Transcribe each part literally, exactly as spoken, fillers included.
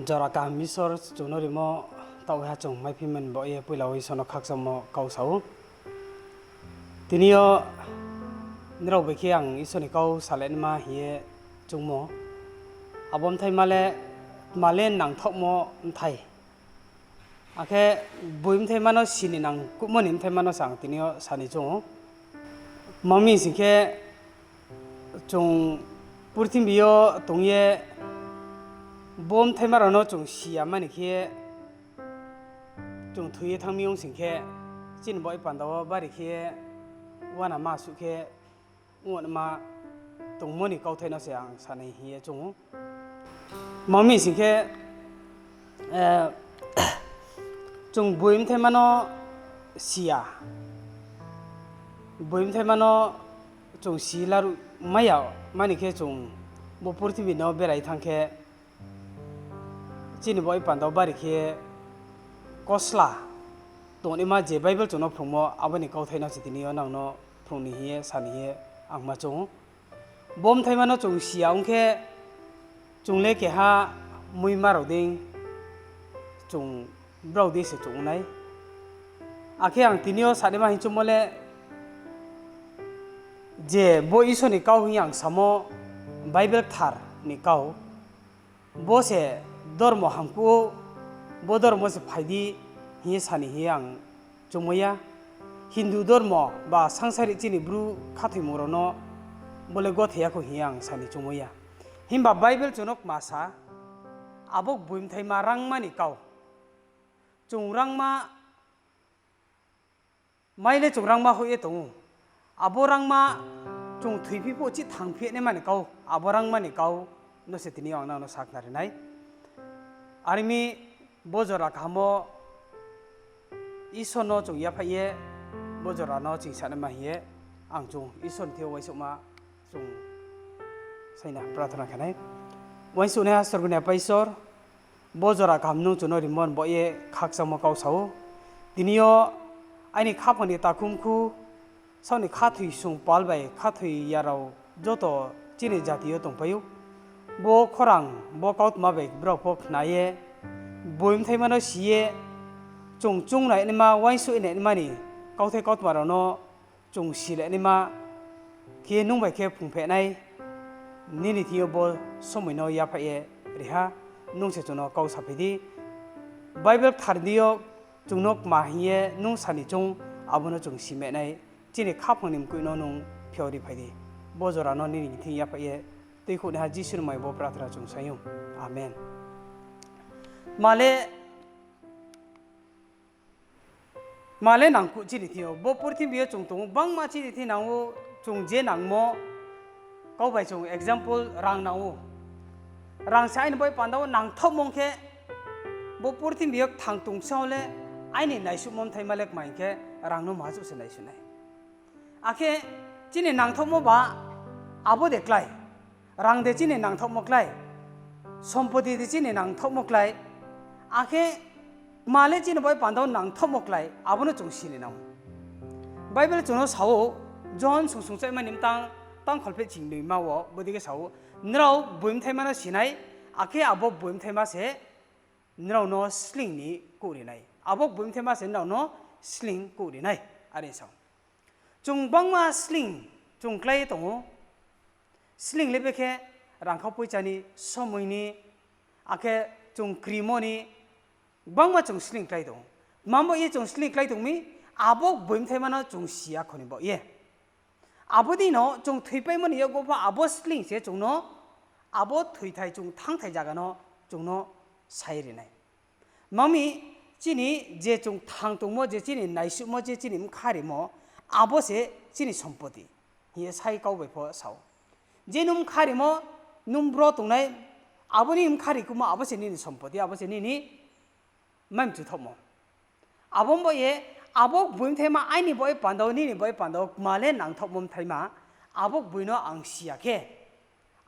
Jora kaham Isor chung no rimo, taoh ha chung maiphi mani baoh ye poila wo Isor no khakchangmo kau sa ou. Tini yo nrao bai khe ang Isor ni kau salai naima hing ye choungmo. Abo bthaima le, tma le nangthaohmo bthai. Akhe boi bthaima no si ni nangkuhmo ni bthaima no se ang tini yo sa ni choung ou. Tma mi sing khe, chung purthimbi yo tong ye bo bthaima rao no chung si ya mani khe, chung thoi ye thanng mi ong sing khe, chini baoh panda wo bari khe uanama suh khe ongnaima tongmo ni kauthai no se ang sa ni hing ye choung ou. Tma mi sing khe, chung boi bthaima no si ya, boi bthaima no chung si laruh mai ya mani khe chung bo purthimbi no berai thanng khe, chini baoh panda wo bari khe kosla tongnaima je Bible chung no phrungmo abo ni kauthai no se tini yo nang no phrung ni hing ye sa ni hing ye ang ma choung ou. Bo bthaima no chung si ya ong khe, chung le keha muima rao dei, chung brao dei se chung nai. Akhe ang tini yo sanaima hing choungmo le, je bo Isor ni kau hing ye ang samo, Bible kthar ni kau, bo se dormo hamkuh ou, bo dormo se phai di hing ye sa ni hing ye ang choungmai ya. Hindu dormo ba sangsari chini Bru khathoimung rao no bo le gothai ya khou hing ye ang sa ni choungmai ya. Himba Bible chung no kma sa, abo boi bthaima rangma ni kau. Chung rangma mai le chung rangma hoih ye tong ou. Abo rangma chung thoiphi pho chih thangphi naima ni kau, abo rangma ni kau no se tini yo ang nang no sakhnari nai. Are mi bo jora kaham wo Isor no chung yaphaih ye, bo jora no ching sanaima hing ye, ang chung Isor ni thing yo uaingsouhma chung saina prathona khe nai. Uaingsouhnaiha sorgoni Apa Isor, bo jora kaham nung chung no rimo ni baoh ye khakchangmo kau sa ou. Tini yo aini khaphang ni takhumkhu, saoh ni khathoisung pal bai khathoi ya rao joto chini jati yo tongpai ou. Bo khorang, bo kautma bai brao pho khna ye, boi bthaima no si ye, chung chungnai naima, uaingsouh nai naima ni kauthai kautma rao no chung silai naima khe nung bai khe phrungpheh nai, nini thing yo bo somoi no yaphaih ye ri ha, nung se chung no kau saphai di. Bible kthar ni yo chung no kma hing ye nung sa ni choung, abo no chung simai nai, chini khaphang ni mkoih no nung phiao ri phai di. Bo jora no nini thing yaphaih ye, tuikhouhnaiha Jisu ni mmung bai bo prathona chung saing ou. Amen. Tma le, tma le nangkuh chini thing yo, bo purthimbi yo chung tong ou, gbangma chini thing nang ou, chung je nangmo, kau bai chung example rang nang ou. Rang se aini baoh panda wo nangthaohmo ong khe, bo purthimbi yo kthang tong bsing yo le, aini naisuhmo bthaima le kma hing khe, rang no maha chouh se naisuh nai. Akhe chini nangthaohmo ba abo de klái, rang de chini nangthaohmo klái, sompoti de chini nangthaohmo klái, akhe tma le chini baoh panda wo nangthaohmo klái, abo no chung si ni nang ou. Bible chung no sa ou, Johon sungsungchaihma ni mtang, tang kholpheh chingnoima wo bodei khe sa ou, nrao boi bthaima no si nai, akhe abo boi bthaima se nrao no sleing ni kouhri nai. Abo boi bthaima se nrao no sleing kouhri nai, are sa ou. Chung gbangma sleing chung klái ye tong ou. Sleing le be khe rangkhao poicha ni, somoi ni, akhe chung krimo ni, gbangma chung sleing klái tong ou. Tma baoh ye chung sleing klái tong mi, abo boi bthaima no chung si ya kho ni baoh ye. Abo dei no chung thoipaimo ni yakgo pho abo sleing se chung no, abo thoithai chung thanngthai zaga no chung no sai ri nai. Tma mi chini je chung kthang tongmo, je chini naisuhmo, je chini bkha rimo, abo se chini sompoti hing ye sai kau bai pho sa ou. Je nung bkha rimo, nung bro tongnai, abo ni bkha rikuhmo abo se nini sompoti, abo se nini mai mchu thaohmo. Abo baoh ye, abo boi bthaima aini baoh ye panda wo, nini baoh ye panda wo kma le nangthaohmo bthaima, abo boi no ang si ya khe,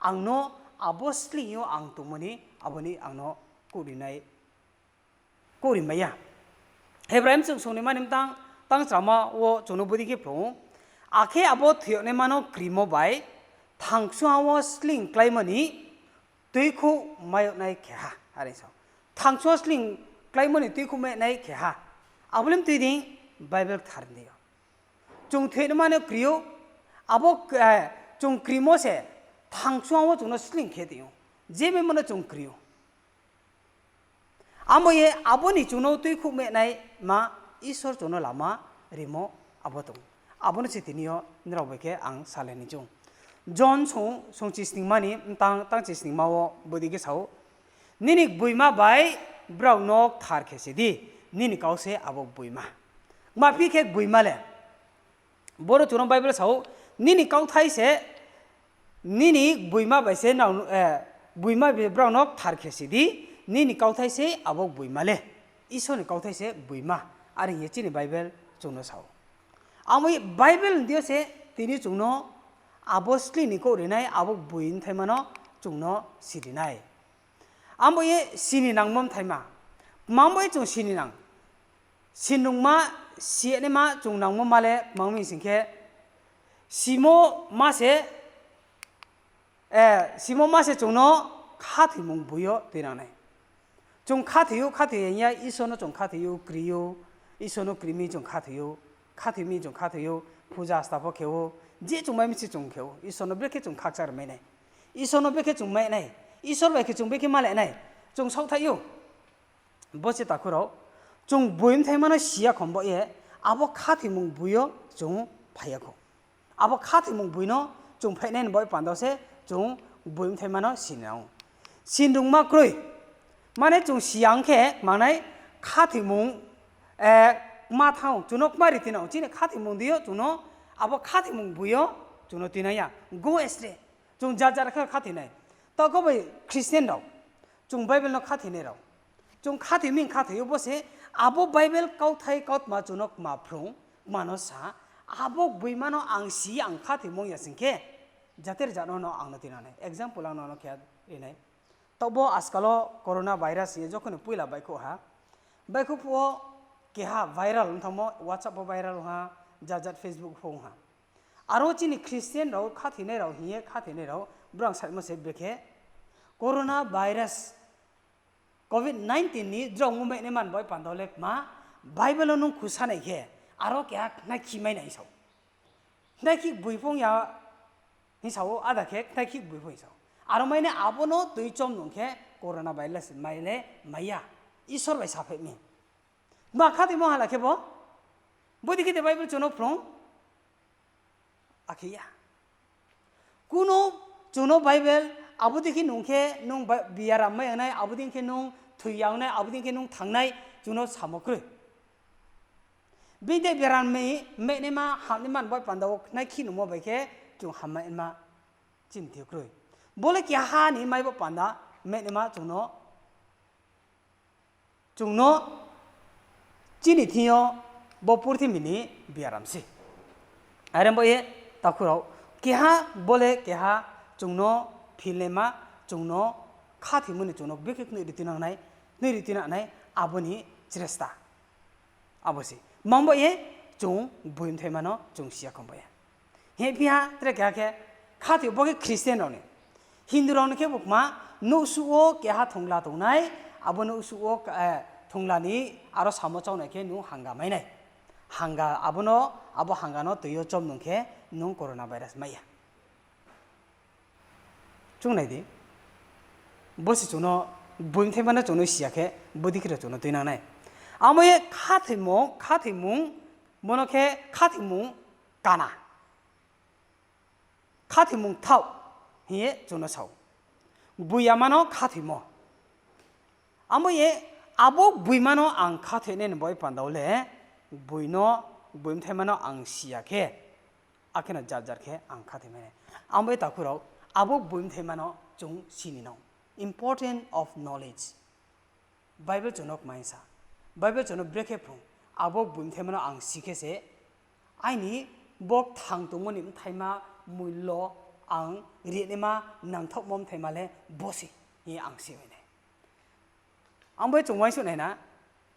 ang no abo sleing yo ang tongmo ni, abo ni ang no kouhri mai ya. Hebrai mchung sungnoima ni mtang tangchrama wo chung no bodei khe phrung ou, akhe abo thoi yagnaima no krimo bai thangksungha wo sleing kláimo ni tuikhouh mai yag nai khe ha, are sa ou. Thangsuang sleing kláimo ni tuikhouhmai nai khe ha. Abo le mtui di Bible kthar ni yo. Chung thoinaima no kri ou, abo, chung krimo se thangsuang wo chung no sleing khe tong ou. Je maimo no chung kri ou. Abo ye abo ni chung no tuikhouhmai naima Isor chung no lama rimo abo tong ou. Abo no se tini yo nrao bai khe ang salai ni choung. John song, songchi sningma ni, tang, tangchi sningma wo bodei khe sa ou, Nini gboima bai brao no kthar khe si di, nini kau se abo gboima. Kma phi khe gboima le? Boro chung no Bible sa ou, nini kauthai se, nini gboima bai se, gboima bai brao no kthar khe si di, nini kauthai se abo gboima le. Isor ni kauthai se gboima, are hing ye chini Bible chung no sa ou. Abo ye Bible ni deing yo se tini chung no abo sleing ni kouh ri nai, abo gboi bthaima no chung no siri nai. Abo ye sini nangmo bthaima. Kma bo ye chung sini nang? Sinungma, sinaima chung nangmo ma le kma mi sing khe, simo ma se, simo ma se chung no khathoimung gboi yo tuinang nai. Chung khathoi ou, khathoi ya, Isor no chung khathoi ou, kri ou, Isor no kri mi chung khathoi ou, khathoi mi chung khathoi ou, puja asta pho khe ou, je chung mai mi se chung khe ou, Isor no brekhe chung khakchang rimai nai, Isor no brekhe chung mai nai, Isor bai khe chung brekhe malai nai, chung saohthaih ou. Bo se takhu rao, chung gboi bthaima no si ya khom bo ye, abo khathoimung gboi yo chung phai ya khou. Abo khathoimung gboi no chung phainai ni baoh panda wo se chung gboi bthaima no sini nang ou. Sinrungma kroi. Mane chung si ya ong khe mangnai khathoimung, kma thanng ou, chung no kma ri tuinang ou, chini khathoimung dei yo chung no, abo khathoimung gboi yo chung no tuinang ya. Go esre. Chung jar jar khe khathoi nai. Taoh khe bai Christian rao, chung Bible no khathoi nai rao. Chung khathoi mi khathoi ou bo se, abo Bible kauthai kautma chung no kma phrung, kma no sa, abo gboima no ang si, ang khathoimung ya sing khe, jater jat no no ang no tuinang nai. Example ang no no khe ri nai. Taoh bo ajkal wo corona virus hing ye jokhon ni poila baihkhouh ha, baihkhouh phuh wo keha viral ong thanngmo, WhatsApp wo viral ong ha, jat jat Facebook pho ong ha. Aro chini Christian rao khathoinai rao hing ye khathoinai rao, brao saimo se brekhe corona virus, covid nineteen ni drao mungbaihnaima ni baoh panda wo le kma, Bible wo nung khusa nai khe, aro keha khnaikhi mai nai hing sa ou. Khnaikhi gboi pho ong ya hing sa ou, ada khe khnaikhi gboi pho hing sa ou. Aro mai nai abo no tui chom nung khe corona virus mai le mai ya. Isor bai sapheh mi. Tma khathoimo hala khe bo? Bodei khe de Bible chung no phrung? Akhe ya. Kuno chung no Bible, abo dei khe nung khe nung biaram mai ya nai, abo dei khe nung thoi ya nai, abo dei khe nung thanng nai, chung no samo kroi. Bini de biaram mai, maihnaima, hamnaima ni baoh panda wo khnaikhi nungmo bai khe chung hamnaima chini thing yo kroi. Bo le keha ni mai baoh panda, maihnaima chung no chung no chini thing yo bo purthimbi ni biaram se. Are bo ye takhu rao, keha bo le keha chung no philnaima, chung no khathoimo ni chung no brekhe knoi ri tuinang nai, knoi ri tuinang nai, abo ni chresta. Abo se. Mang bo ye chung gboi bthaima no chung si ya khom bo ye. Hing phi ha tre keha khe khathoi bo khe Christian rao ni. Hindu rao ni khe bo kma, nouhsuh wo keha thongla tongnai, abo nouhsuh wo, thongla ni aro samo chau nai khe nung hanga mai nai. Hanga abo no, abo hanga no tui yo chom nung khe nung corona virus mai ya. Chung nai di. Bo se chung no gboi bthaima no chung no si ya khe, bodei khe rao chung no tuinang nai. Abo ye khathoimo, khathoimung, bo no khe khathoimung kana. Khathoimung thaoh hing ye chung no sa ou. Gboi yama no khathoimo. Abo ye abo gboima no ang khathoinai ni baoh panda wo le, gboi no, gboi bthaima no ang si ya khe, akhe no jar jar khe ang khathoi mai nai. Abo ye takhu rao, abo gboi bthaima no chung sini nang. Important of knowledge. Bible chung no kmai sa. Bible chung no brekhe phrung. Abo gboi bthaima no ang si khe se, aini bo kthang tongmo ni bthaima, muilo, ang rinaima, nangthaohmo bthaima le bo se hing ye ang si mai nai. Ang bai chung uaingsouh nai na,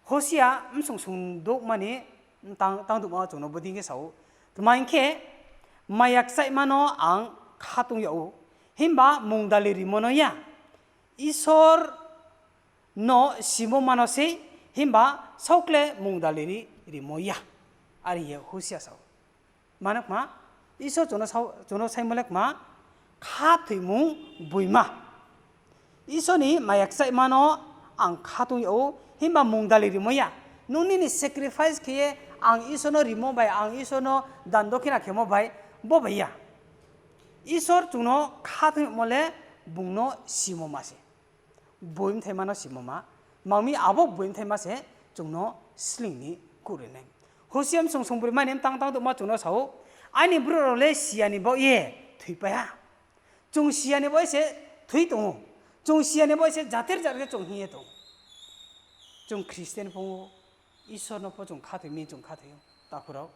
Hosia bsung sungdouhma ni tang, tangdouhma wo chung no bodei khe sa ou, tma hing khe, maya kchaihma no ang khatung yag ou, himba mungdali rimo no ya, Isor no simo ma no sei, himba saokle mungdali ri rimo ya. Are hing ye Hosia sa ou. Mane kma, Isor chung no sao-, chung no saimo le kma, khathoimung gboima. Isor ni maya kchaihma no ang khatung yag ou, himba mungdali rimo ya. Nung nini sacrifice khe ye ang Isor no rimo bai, ang Isor no dan dokhina khemo bai, bo bai ya. Isor chung no khatung yagmo le bung no simo ma se. Gboimthaima no simo ma. Mang mi abo gboimthaima se chung no sleing ni kuhri nai. Hosia bsung sungbroi ma ni mtang tang tongma chung no sa ou, aini brouh rao le siya ni baoh ye thoipai ha. Chung siya ni baoh ye se thoi tong ou. Chung siya ni baoh ye se jater jater khe chung hing ye tong ou. Chung Christian pho ong ou, Isor no pho chung khathoi mi chung khathoi ou, takhu rao.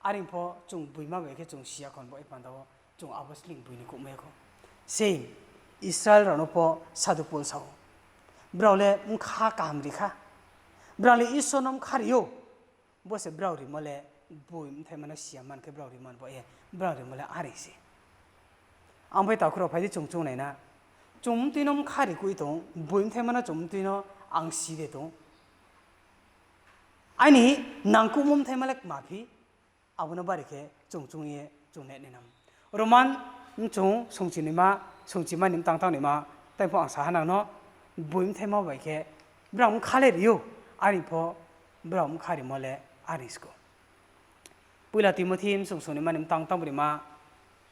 Are pho chung gboima bai khe chung siya khon bo e panda wo chung abo sleing gboi ni kuhmai ya kho. Sei Israel rao no pho Sadhu Pol sa ou, brao le bkha kaham ri kha, brao le Isor no bkha ri ou. Bo se brao rimo le gboimthaima no siya man khe brao rimo ni baoh ye, brao rimo le are se. Ang bai takhu rao phai di chung chung nai na. Chung mtui no bkha ri kui tong, gboimthaima no chung mtui no ang si de tong. Aini nangkuhmo bthaima le kma phi, abo no bari khe chung chung ye chung nai nai nang. Roman bsung sungchi nima, sungchima ni mtang tang nima, tai pho ang sa ha nang no, gboimthaima bai khe brao bkha le ri ou, are pho brao bkha rimo le are sko. Poila Timothi bsung sung nima ni mtang tang brima,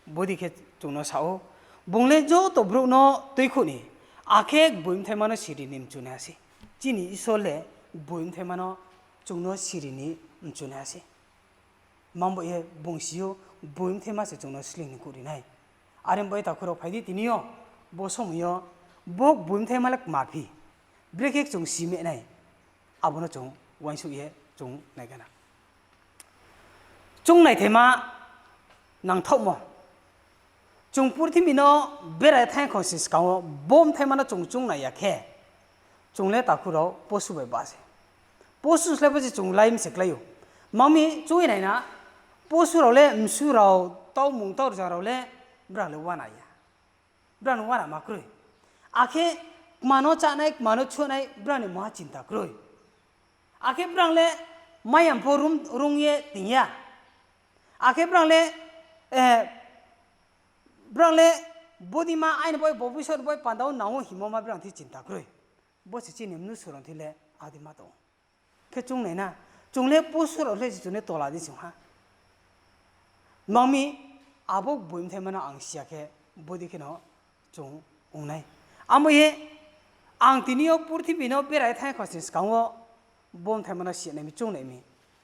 bodei khe chung no sa ou, bung le joto brouh no tuikhouh ni, akhe gboimthaima no siri ni mchu naiha sei. Chini Isor le gboimthaima no chung no siri ni mchu naiha sei. Mang bo ye bung si ou, gboimthaima se chung no sleing ni kuhri nai. Are bo ye takhu rao phai di tini yo, bo somoi yo, bo gboimthaima le kma phi, brekhe chung si me nai, abo no chung uaingsouh ye chung nai gana. Chung naithaima nangthaohmo. Chung purthimbi no berai thanng khon se skang wo bo bthaima no chung chung nai ya khe, chung le takhu rao posu bai ba se. Posu slái pho se chung lai mi se klái ou. Mang mi chung ye nai na, posu rao le msu rao, taumung taurja rao le, brao le uana ya. Brao no uana ma kroi. Akhe kma no chánai, kma no chuhnai, brao ni moha chinta kroi. Akhe brao le mayam pho rung, rung ye ting ya. Akhe brao le, eh, brao le bodei ma aini boi, bobisot boi panda wo nang ou hingmo ma brao thi chinta kroi. Bo se chini mnusu rao thi le adei ma tong ou. Khe chung nai na, chung le posu rao le se chung le tola di sung ha. Mang mi abo gboimthaima no ang siya khe bodei khe no chung ong nai. Abo ye ang tini yo purthimbi no berai thanng khon se skang wo bo bthaima no si nai mi, chung nai mi.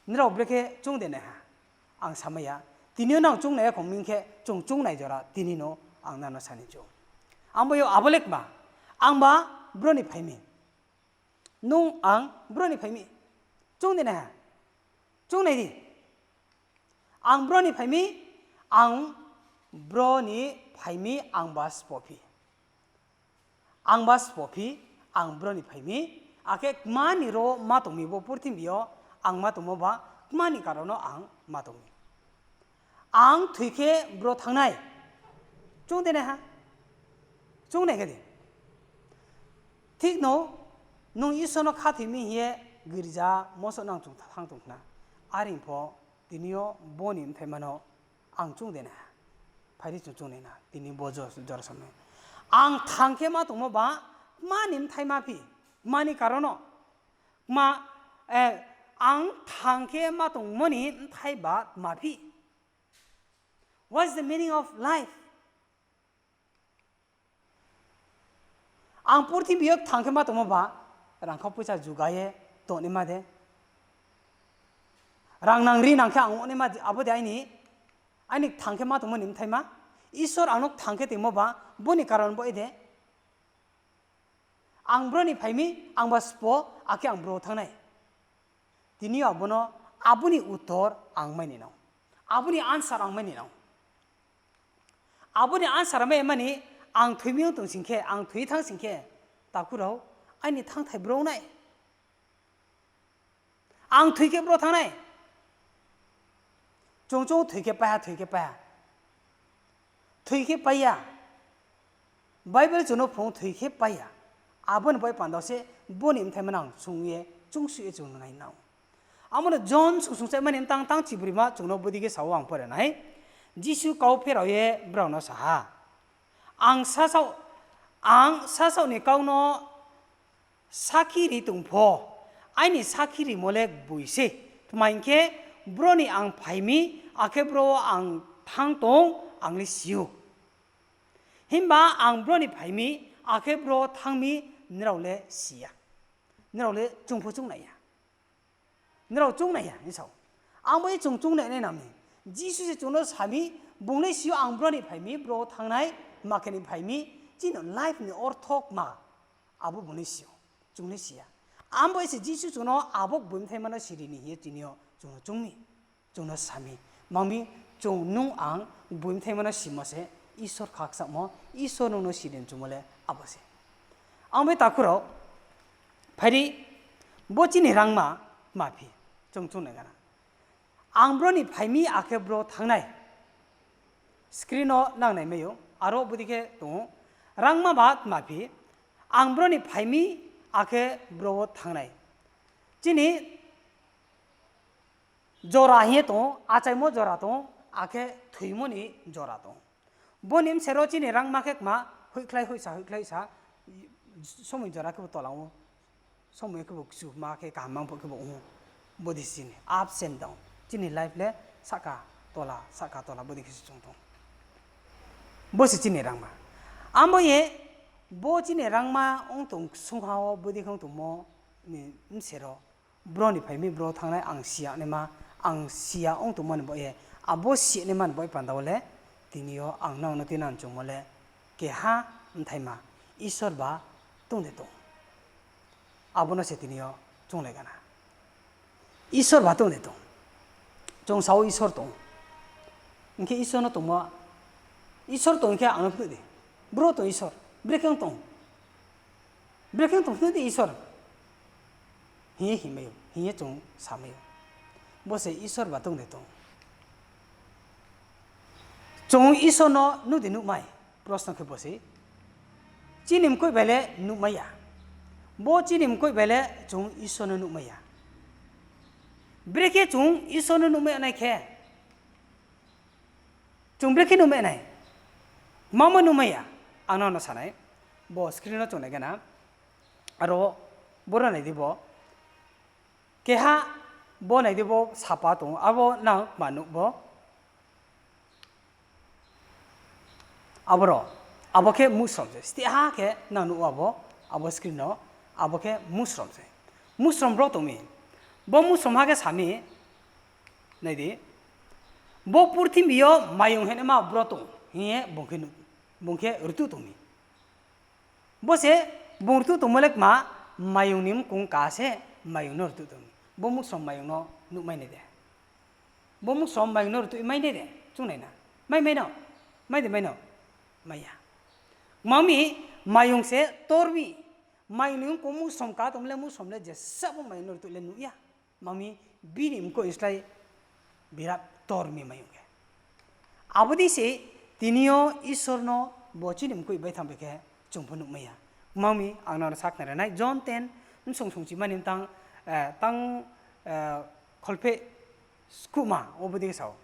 Nrao brekhe chung de nai ha? Ang samai ya. Tini yo nang chung nai ya khong mi khe chung chung nai jora tini no ang nang no sa ni chung. Abo yo abo le kma, angba bro ni phai mi. Nung ang bro ni phai mi. Chung de nai ha? Chung nai di. Ang bro ni phai mi, ang bro ni phai mi, angba sbo phi. Angba sbo phi, ang bro ni phai mi, akhe kma ni ro ma tong mi bo purthimbi yo, ang ma tongmo ba, kma ni karon no ang ma tong mi. Ang thoi khe bro thanng nai. Chung de nai ha? Chung nai khe di. Thik no, nung Isor no khathoi mi hing ye girja moso nang chung thanng tong khna. Are pho, tini yo bo ni bthaima no ang chung de nai ha? Phai di chung chung nai na, tini bo jo-, jora samai. Ang thanng khe ma tongmo ba, kma ni bthaima phi, kma ni karon no. Kma, eh, ang thanng khe ma tongmo ni bthai ba kma phi? What's the meaning of life? Ang purthimbi yo thanng khe ma tongmo ba, rangkhao poicha juga ye tongnaima de. Rang nang ri nang khe ang ongnaima de, abo de aini, aini thanng khe ma tongmo ni bthaima. Isor ang no thanng khe tongmo ba, bo ni karon bo ye de. Ang bro ni phai mi, angba sbo, akhe ang bro thanng nai. Tini yo abo no, abo ni uttor ang mai ni nang. Abo ni answer ang mai ni nang. Abo ni answer mai mani, ang thoi mi ong tong sing khe, ang thoi thanng sing khe, takhu rao, aini thanngthai bro nai. Ang thoi khe bro thanng nai. Chung chung thoi khe pai ha, thoi khe pai ha. Thoi khe pai ya. Bible chung no phrung thoi khe pai ya. Abo ni bai panda wo se bo ni bthaima no ang sung ye, chungsuh ye chung no nai nang ou. Abo no John sung sung chaima ni btang tang chibroima chung no bodei khe sa ou, ang pore nai. Jisu kau pherao ye brao no sa ha, Ang sasaoh, ang sasaoh ni kau no sakhi ri tong pho, aini sakhi rimo le gboi se. Tma hing khe, bro ni ang phai mi, akhe bro wo ang thanng tong, ang le si ou. Himba ang bro ni phai mi, akhe bro wo thanng mi, nrao le si ya. Nrao le chung pho chung nai ya. Nrao chung nai ya hing sa ou. Ang bo ye chung chung nai nai nang mi. Jisu se chung no sa mi, bung le si ou ang bro ni phai mi, bro wo thanng nai, ma khe ni phai mi, chini life ni ortho kma, abo bung le si ou, chung le si ya. Ang bo ye se Jisu chung no abo gboi bthaima no siri ni hing ye tini yo chung no chung mi, chung no sa mi. Mang mi, chung nung ang gboi bthaima no simo se, Isor khakchangmo, Isor nung no siri ni chungmo le abo se. Ang bai takhu rao, phai di, bo chini rangma tma phi, chung chung nai gana. Ang bro ni phai mi akhe bro thanng nai. Screen no nang nai mai ou, aro bodei khe tong ou. Rangma ba tma phi, ang bro ni phai mi akhe bro wo thanng nai. Chini jora hing ye tong ou, achaimo jora tong ou, akhe thoimo ni jora tong ou. Bo ni bsero chini rangma khe kma, hoihkhlai hoihsa, hoihkhlai sa, somoi jora khe bo tola ou, somoi khe bo kchu ma khe kaham mang pho khe bo ong ou. Bodei chini ups and down. Chini life le sahka tola, sahka tola, bodei khe se chung tong. Bo se chini rangma. Abo ye, bo chini rangma ong tong ksungha wo bodei khe ong tongmo ni bsero, bro ni phai mi bro thanng nai ang si ya naima, ang si ya ong tongmo ni baoh ye, abo si ya naima ni baoh panda wo le, tini yo ang nang no tinang chungmo le, keha bthaima, Isor ba tong de tong. Abo no se tini yo chunglai gana. Isor ba tong de tong. Chung sa ou Isor tong. Hing khe Isor no tongmo, Isor tong hing khe ang no phnuh di. Bro tong Isor, brekhe ong tong. Brekhe ong tong phnuh di Isor. Hing ye hingmai ou, hing ye chung samai ou. Bo se Isor ba tong de tong. Chung Isor no nuh di nuhmai? Prosno khe bo se. Chini mkoih bai le nuhmai ya. Bo chini mkoih bai le chung Isor no nuhmai ya. Brekhe chung Isor no nuhmai ya nai khe, chung brekhe nuhmai nai? Mamo nuhmai ya? Ang nang no sa nai. Bo screen no chung nai gana. Aro boro nai di bo. Keha bo nai di bo sapa tong ou, abo nang ma nuh bo. Aboro, abo khe muhsrom se. Stiha khe nang nuh ou abo, abo screen no, abo khe muhsrom se. Muhsrom bro tong mi. Bo muhsrom ha khe sa mi, nai di. Bo purthimbi yo mayung hingnaima bro tong hing ye bung khe nuh, bung khe rtuh tong mi. Bo se bung rtuh tongmo le kma, mayung ni mkong ka se mayung no rtuh tong mi. Bo muhsrom mayung no nuhmai nai de? Bo muhsrom mayung no rtuh mai nai de? Chung nai na. Mai mai no? Mai de mai no? Mai ya. Kma mi, mayung se tor mi. Mayung ni mkong muhsrom ka tongmo le muhsrom le jesa bo mayung no rtuh le nuh ya. Kma mi, bini mkoih slái birat tor mi mayung khe. Abo dei se tini yo Isor no bo chini mkoih bai thanng bai khe chung pho nuhmai ya. Kma mi, ang nang no sakhnari nai, John ten, bsong songchima ni btang, eh, tang, eh, kholpheh skuhma, abo dei khe sa ou.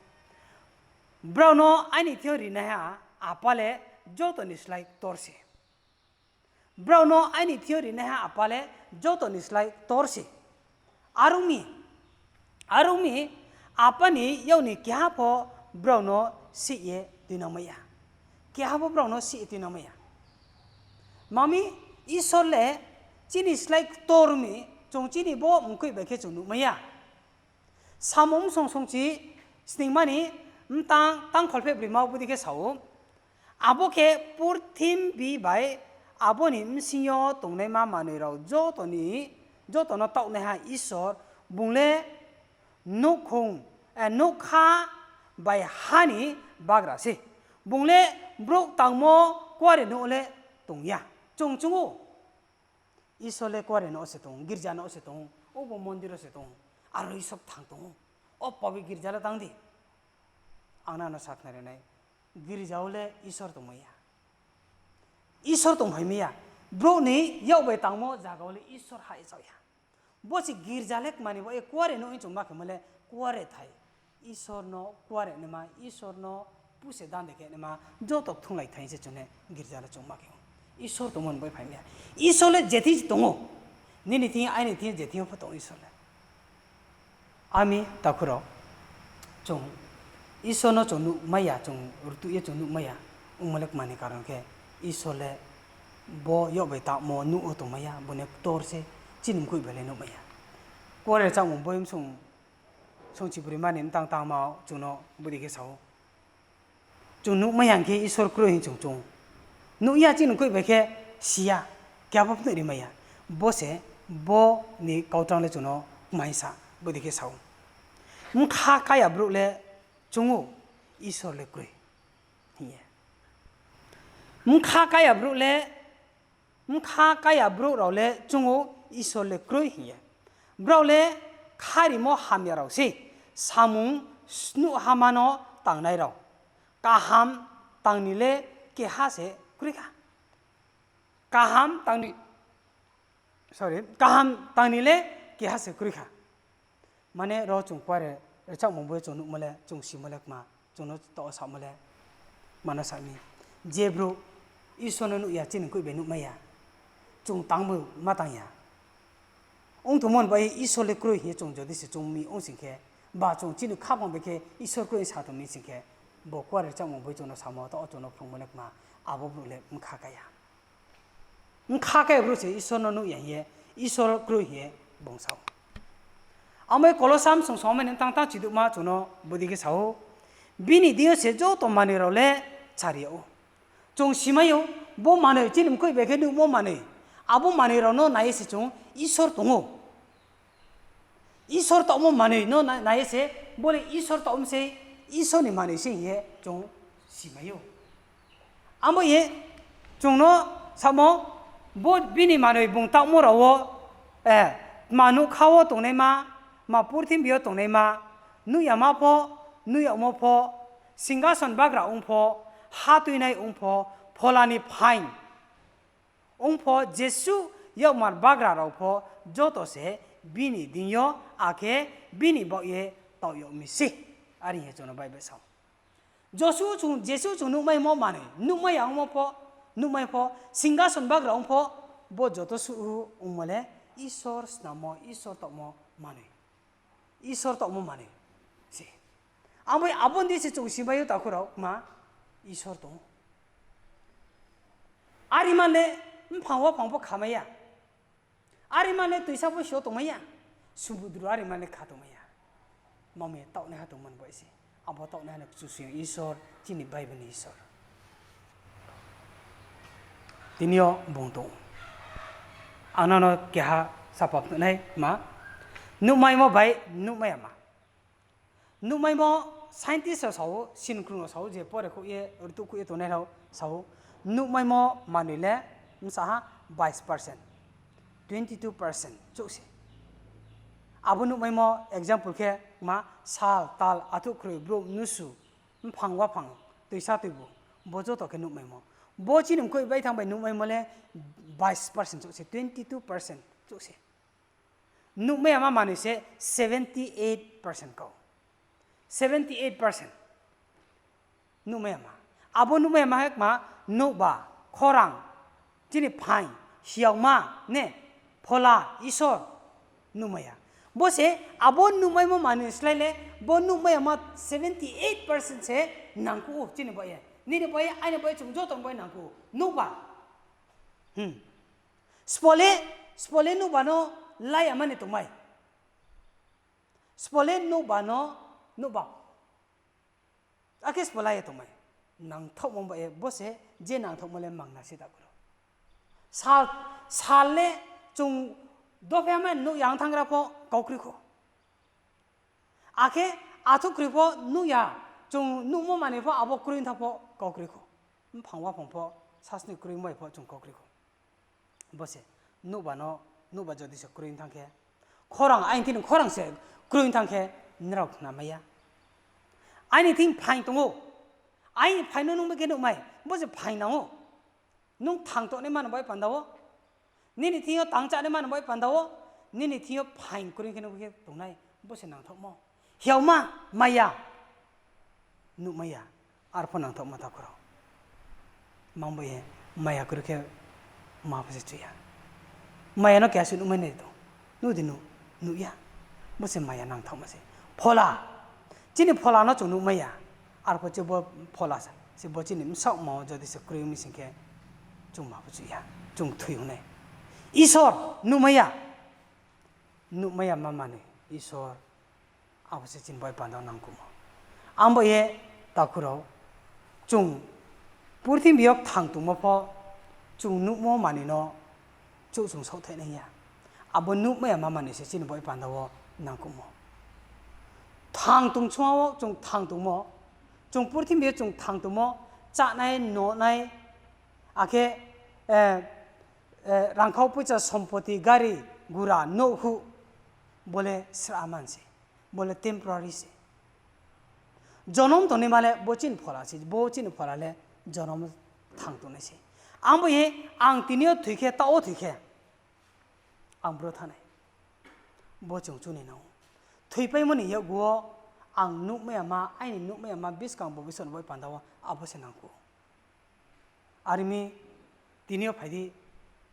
Brao no aini thing yo rinaiha Apa le joto ni slái ktor se. Brao no aini thing yo rinaiha Apa le joto ni slái ktor se. Are ong mi, are ong mi, Apa ni yak ni keha pho brao no sih ye tuinangmai ya. Keha pho brao no sih ye tuinangmai ya. Kma mi, Isor le chini slái ktor mi, chung chini bo mkoih bai khe chung nuhmai ya. Samung bsong songchi sningma ni btang tang kholpheh broima wo bodei khe sa ou. Abo khe purthimbi bai abo ni bsing yo tongnaima manoi rao joto ni, joto no taohnaiha Isor, bung le nouhkhong, eh, nougkha bai ha ni bagra se. Bung le brouh tangmo kuare nouh le tong ya. Chung chung ou. Isor le kuare nouh se tong ou, girja nouh se tong ou, obo mondir wo se tong ou, aro Isor kthang tong ou. O pabi girja le tang di. Ang nang no sakhnari nai, girja wo le Isor tongmai ya. Isor tongphaimai ya. Brouh ni yak bai tangmo zaga wo le Isor ha ye chao ya. Bo se girza le kmani bo ye kuare nuh hing chung ma khemo le kuare thai. Isor no kuare naima, Isor no puse dande khe naima, joto kthunglai thai se chung le girza le chung ma khe ou. Isor tongmo ni bai phai mi ya. Isor le je thing tong ou. Nini thing, aini thing, je thing yo pho tong ou Isor le. Ami takhu rao, chung Isor no chung nuhmai ya, chung rtuh ye chung nuhmai ya, ongmo le kmani karon khe, Isor le bo yak bai tangmo nuh wo tongmai ya, bo ni ktor se chini mkoih bai le nuhmai ya. Kuare rchamo boi msung, sungchi broi mani mtang tangma chung no bodei khe sa ou. Chung nuhmai ya hing khe Isor kroi hing chung chung. Nuh ya chini mkoih bai khe si ya, keha pho phnuh ri mai ya. Bo se bo ni kautrang le chung no kmai sa, bodei khe sa ou. Bkha kaya brouh le chung ou, Isor le kroi hing ye. Bkha kaya brouh le, bkha kaya brouh rao le chung ou, Isor le kroi hing ye. Brao le kharimo hamya rao sei, samung snuhhama no tangnai rao. Kaham tang ni le keha se kroi kha. Kaham tang ni, sorry, kaham tang ni le keha se kroi kha. Mane ro chung kuare rchamo boi chung nuhmo le, chung simo le kma, chung no taoh wo samo le, mano sa mi. Je brouh Isor no nuh ya, chini mkoih bai nuhmai ya, chung tangmo ma tang ya. Ong tongmo ni bai Isor le kroi hing ye chung jodi se chung mi ong sing khe, ba chung chini khaphang bai khe Isor kroi sa tong mi sing khe, bo kuare rchamo boi chung no samo, taoh wo chung no phrungmo le kma, abo brouh le bkha kaya. Bkha kaya brouh se Isor no nuh ya hing ye, Isor kroi hing ye bung sa ou. Amo Kolosa msung songmai ni tang tang chiduhma chung no bodei khe sa ou, bini deing yo se joto manoi rao le chari yag ou. Chung simai ou, bo manoi chini mkoih bai khe nuhmo manoi, abo manoi rao no nai ye se chung Isor tong ou. Isor taohmo manoi no na-, nai ye se, bo le Isor taohmo se, Isor ni manoi se hing ye chung simai ou. Abo ye chung no samo, bo bini manoi bung taohmo rao wo, eh, tma nougkha wo tongnaima, tma purthimbi yo tongnaima, nuh yama pho, nuh yagmo pho, singkason bagra ong pho, ha tuinai ong pho, phola ni phaing ong pho, jesuh yakmar bagra rao pho, joto se bini deing yo, akhe bini baoh ye taoh yag mi sei. Are hing ye chung no Bible sa ou. Josuh chung, jesuh chung nuhmaimo manoi, nuhmai ya ongmo pho, nuhmai pho, singkason bagra ong pho, bo joto suh ongmo le Isor snammo, Isor taohmo manoi. Isor taohmo manoi se. Abo, abo ni se chung simai ou takhu rao, kma Isor tong ou. Are ma le mphang waphang pho khamai ya. Are ma le toisa pho si yo tongmai ya. Sumudru are ma le kha tongmai ya. Mami taohnaiha tongmo ni bai se. Abo taohnaiha no Kchusoyang Isor, chini Bible ni Isor. Tini yo bung tong ou. Ang nang no keha sapa phnuh nai ma. Nuhmaimo bai nuhmai yama. Nuhmaimo scientist rao sa ou, sinkrung rao sa ou, je pore khouh ye, rtuh khouh ye tongnai rao sa ou, nuhmaimo manoi le bsa ha bais percent, twenty two percent chouh se. Abo nuhmaimo example khe ma, sal, tal, athuh kroi, brouh, mnusu, mphang waphang, toisa toibu, bo joto khe nuhmaimo. Bo chini mkoih bai thanng bai nuhmaimo le bais percent chouh se, twenty two percent chouh se. Nuhmai yama manoi se seventy eight percent kau. Seventy eight percent. Nuhmai yama. Abo nuhmai yama khe kma, nouhba, khorang, chini phaing, siyagma, ne, phola, Isor, nuhmai ya. Bo se abo nuhmaimo manoi slái le, bo nuhmai yama seventy eight percent se nangkuh ou, chini bai ye. Nini bai ye, aini bai ye, chung joto ni bai nangkuh ou. Nouhba. Sbo le, sbo le nouhba no la yama ni tongmai. Sbo le nouhba no, nouhba. Akhe sbo la ye tongmai. Nangthaohmo bai ye, bo se je nangthaohmo le mangna se takhu rao. Sal, sal le chung dophe hamai nuh ya ong thanng gra pho kaukroi khou. Akhe athuh kroi pho nuh ya, chung nuhmo manoi pho abo kroi ong thanng pho kaukroi khou. Mphang waphang pho, sasni kroi bai pho chung kaukroi khou. Bo se, nouhba no, nouhba jodi se kroi ong thanng khe, khorang, aini thini khorang se kroi ong thanng khe, nrao khnamai ya. Aini thing phaing tong ou, aini phaing no nung bai khe nuhmai, bo se phaing nang ou. Nung thang tongnai mano bai panda wo, Nini thing yo tang chánaima ni bai panda wo, nini thing yo phaing kroi khe nuh khe tongnai, bo se nangthaohmo. Hiaoma, maya, nuhmai ya, arpho nangthaohma takhu rao. Mang bai ye, maya kroi khe ma pho se chu ya. Maya no keha se nuhmai nai tong. Nuh di nuh, nuh ya. Bo se maya nangthaohma se. Phola. Chini phola no chung nuhmai ya. Arpho se bo phola se, se bo chini bsaohma wo jodi se kroi mi sing khe, chung ma pho chu ya. Chung thoi ong nai. Isor nuhmai ya. Nuhmai ya ma manoi Isor. Abo se chini bai panda wo nangkuhmo. Ang bai ye takhu rao, chung purthimbi yo kthang tongmo pho, chung nuhmo manoi no chouh chung saohthaih nai ya. Abo nuhmai ya ma manoi se chini bai panda wo nangkuhmo. Kthang tong song wo chung kthang tongmo, chung purthimbi yo chung kthang tongmo, chánai, nonai, akhe, eh, eh, rangkhau poicha, sompoti, gari, gura, nouhhuh, bo le sra man se, bo le temporary se. Jonom tongnaima le bo chini phola se, bo chini phola le jonom thang tongnai se. Ang bo ye, ang tini yo thoi khe, taoh wo thoi khe, ang bro thanng nai. Bo chung chunai nang ou. Thoipaimo ni yakgu wo ang nuhmai ya ma, aini nuhmai ya ma buskang bo Isor ni bai panda wo abo se nangkuh. Are mi, tini yo phai di,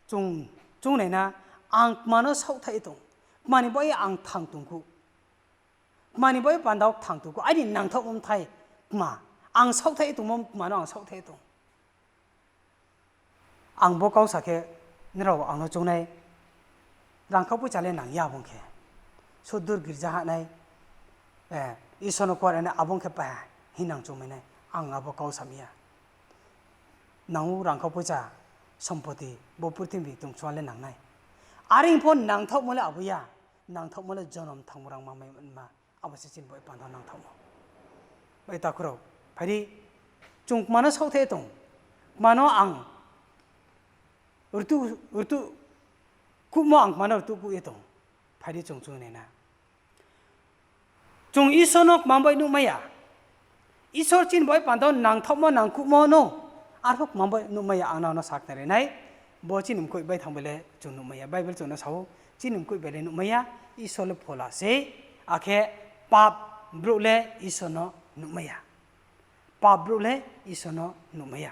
chung, chung nai na, ang kma no saohthaih ye tong, kma ni bai ang kthang tongkuh, kma ni bai panda wo kthang tongkuh, aini nangthaohmo bthai kma, ang saohthaih ye tongmo kma no ang saohthaih ye tong. Ang bo kau sa khe, nrao ang no choungnai, rangkhau poicha le nang ya bung khe, sudur girja hahnai, eh, Isor no kuarenai abo ong khe pai ha, hing nang choungmai nai, ang abo kau sa mi ya. Nang ou rangkhau poicha, sompoti, bo purthimbi tong song le nang nai. Are pho nangthaohmo le abo ya, nangthaohmo le jonom thangmo rang ma mai ma. Abo se chini bai panda nangthaohmo. Bai takhu rao, phai di, chung kma no saohthaih ye tong, kma no ang rtuh, rtuh kuhmo, ang kma no rtuh kuh ye tong. Phai di chung chung nai na. Chung Isor no kma bai nuhmai ya. Isor chini bai panda nangthaohmo, nangkuhmo no, arpho kma bai nuhmai ya, ang nang no sakhnari nai. Bo chini mkoih bai thanng bai le chung nuhmai ya. Bible chung no sa ou, chini mkoih bai le nuhmai ya, Isor le phola sei, akhe pap brouh le Isor no nuhmai ya. Pap brouh le Isor no nuhmai ya.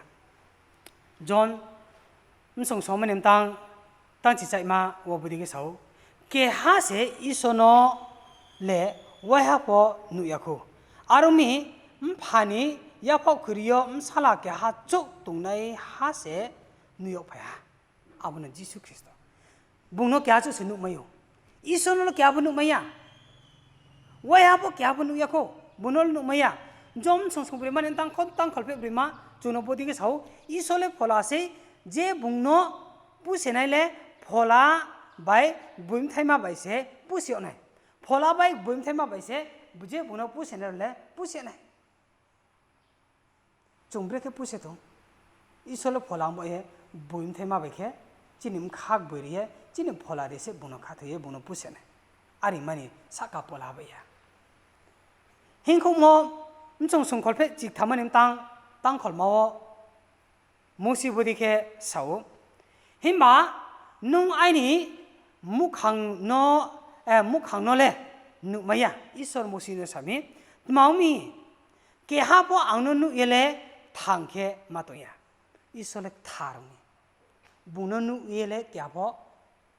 John bsong somai ni mtang, tang chichaihma wo bodei khe sa ou, keha se Isor no le waiha pho nuh ya khou. Are ong mi, Mpha ni yaphaoh kri yo bsala keha chouh tongnaiha se nuh yag phai ha. Abo no Jisu Khristo. Bung no keha chouh se nuhmai ou. Isor no le keha pho nuhmai ya. Waiha pho keha pho nuh ya khou. Bung no le nuhmai ya. John bsong songbroi mani tang kho, tang kholpheh broi ma, chung no bodei khe sa ou, Isor le phola sei, je bung no pusenai le phola bai gboimthaima bai se puse yag nai. Phola bai gboimthaima bai se, je bung no pusenai rao le puse yag nai. Chung brekhe puse tong? Isor le phola ong bai ye, gboimthaima bai khe, chini bkha gboi ri ye, chini phola ri se bung no khathoi ye, bung no puse nai. Are mani sahka phola bai ya. Hingkhouhmo bsong songkholpheh chiktham mani tang, tang kholma wo Musi bodei khe sa ou, himba nung aini muhkhang no, eh, muhkhang no le nuhmai ya, Isor Musi no sa mi, tma ong mi, keha pho ang no nuh ye le kthang khe ma tong ya. Isor le kthar ong mi. Bung no nuh ye le keha pho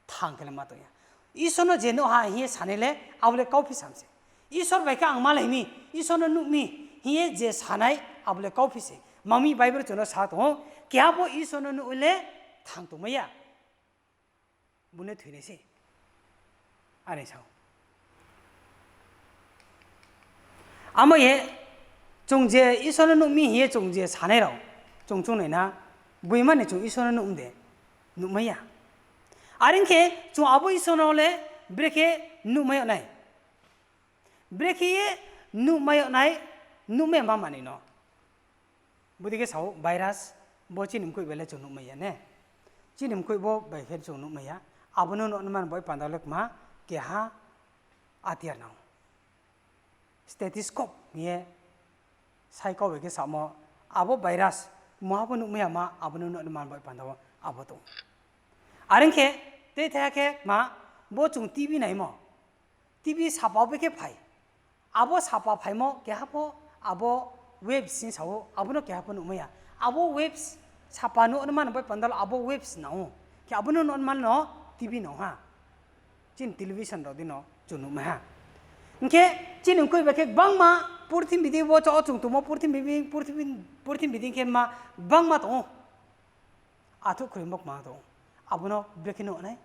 kthang khe le ma tong ya. Isor no je nuh ha hing ye sanai le abo le kauphi sam se. Isor bai khe ang malai mi, Isor no nuh mi hing ye je sanai abo le kauphi se. Mami Bible chung no sa tong ou, keha pho Isor no nuh le kthang tongmai ya. Bung le thoinai se. Are sa ou. Amo ye, chung je Isor no nuh mi hing ye chung je sanai rao, chung chung nai na, gboima ni chung Isor no nuh mi de, nuhmai ya. Are ong khe, chung abo Isor no le brekhe nuhmai yag nai. Brekhe ye nuhmai yag nai, nuhmai ya ma manoi no. Bodei khe sa ou, virus, bo chini mkoih bai le chung nuhmai ya ne. Chini mkoih bo bai khe chung nuhmai ya. Abo no nuhmai man bai panda le kma, keha atiar nang ou. Stethoscope hing ye sai kau bai khe samo, abo virus, muha bo nuhmai ya ma, abo no nuhmai man bai panda wo abo tong ou. Are ong khe, tei thaiha khe ma, bo chung T V naimo. T V sapa wo bekhe phai. Abo sapa phaimo keha pho abo waves hing sa ou, abo no keha pho nuhmai ya. Abo waves sapa nuh nma no bai panda lo abo waves nang ou. Khe abo no nuh nma no T V nang ha. Chini television rao dei no chung nuhmai ha. Hing khe chini mkoih bai khe gbangma purthimbi dei wo cha wo chung tongmo purthimbi, purthimbi, purthimbi dei khe ma gbangma tong ou. Athuh khroi bo kma tong ou. Abo no brekhe nuh nai?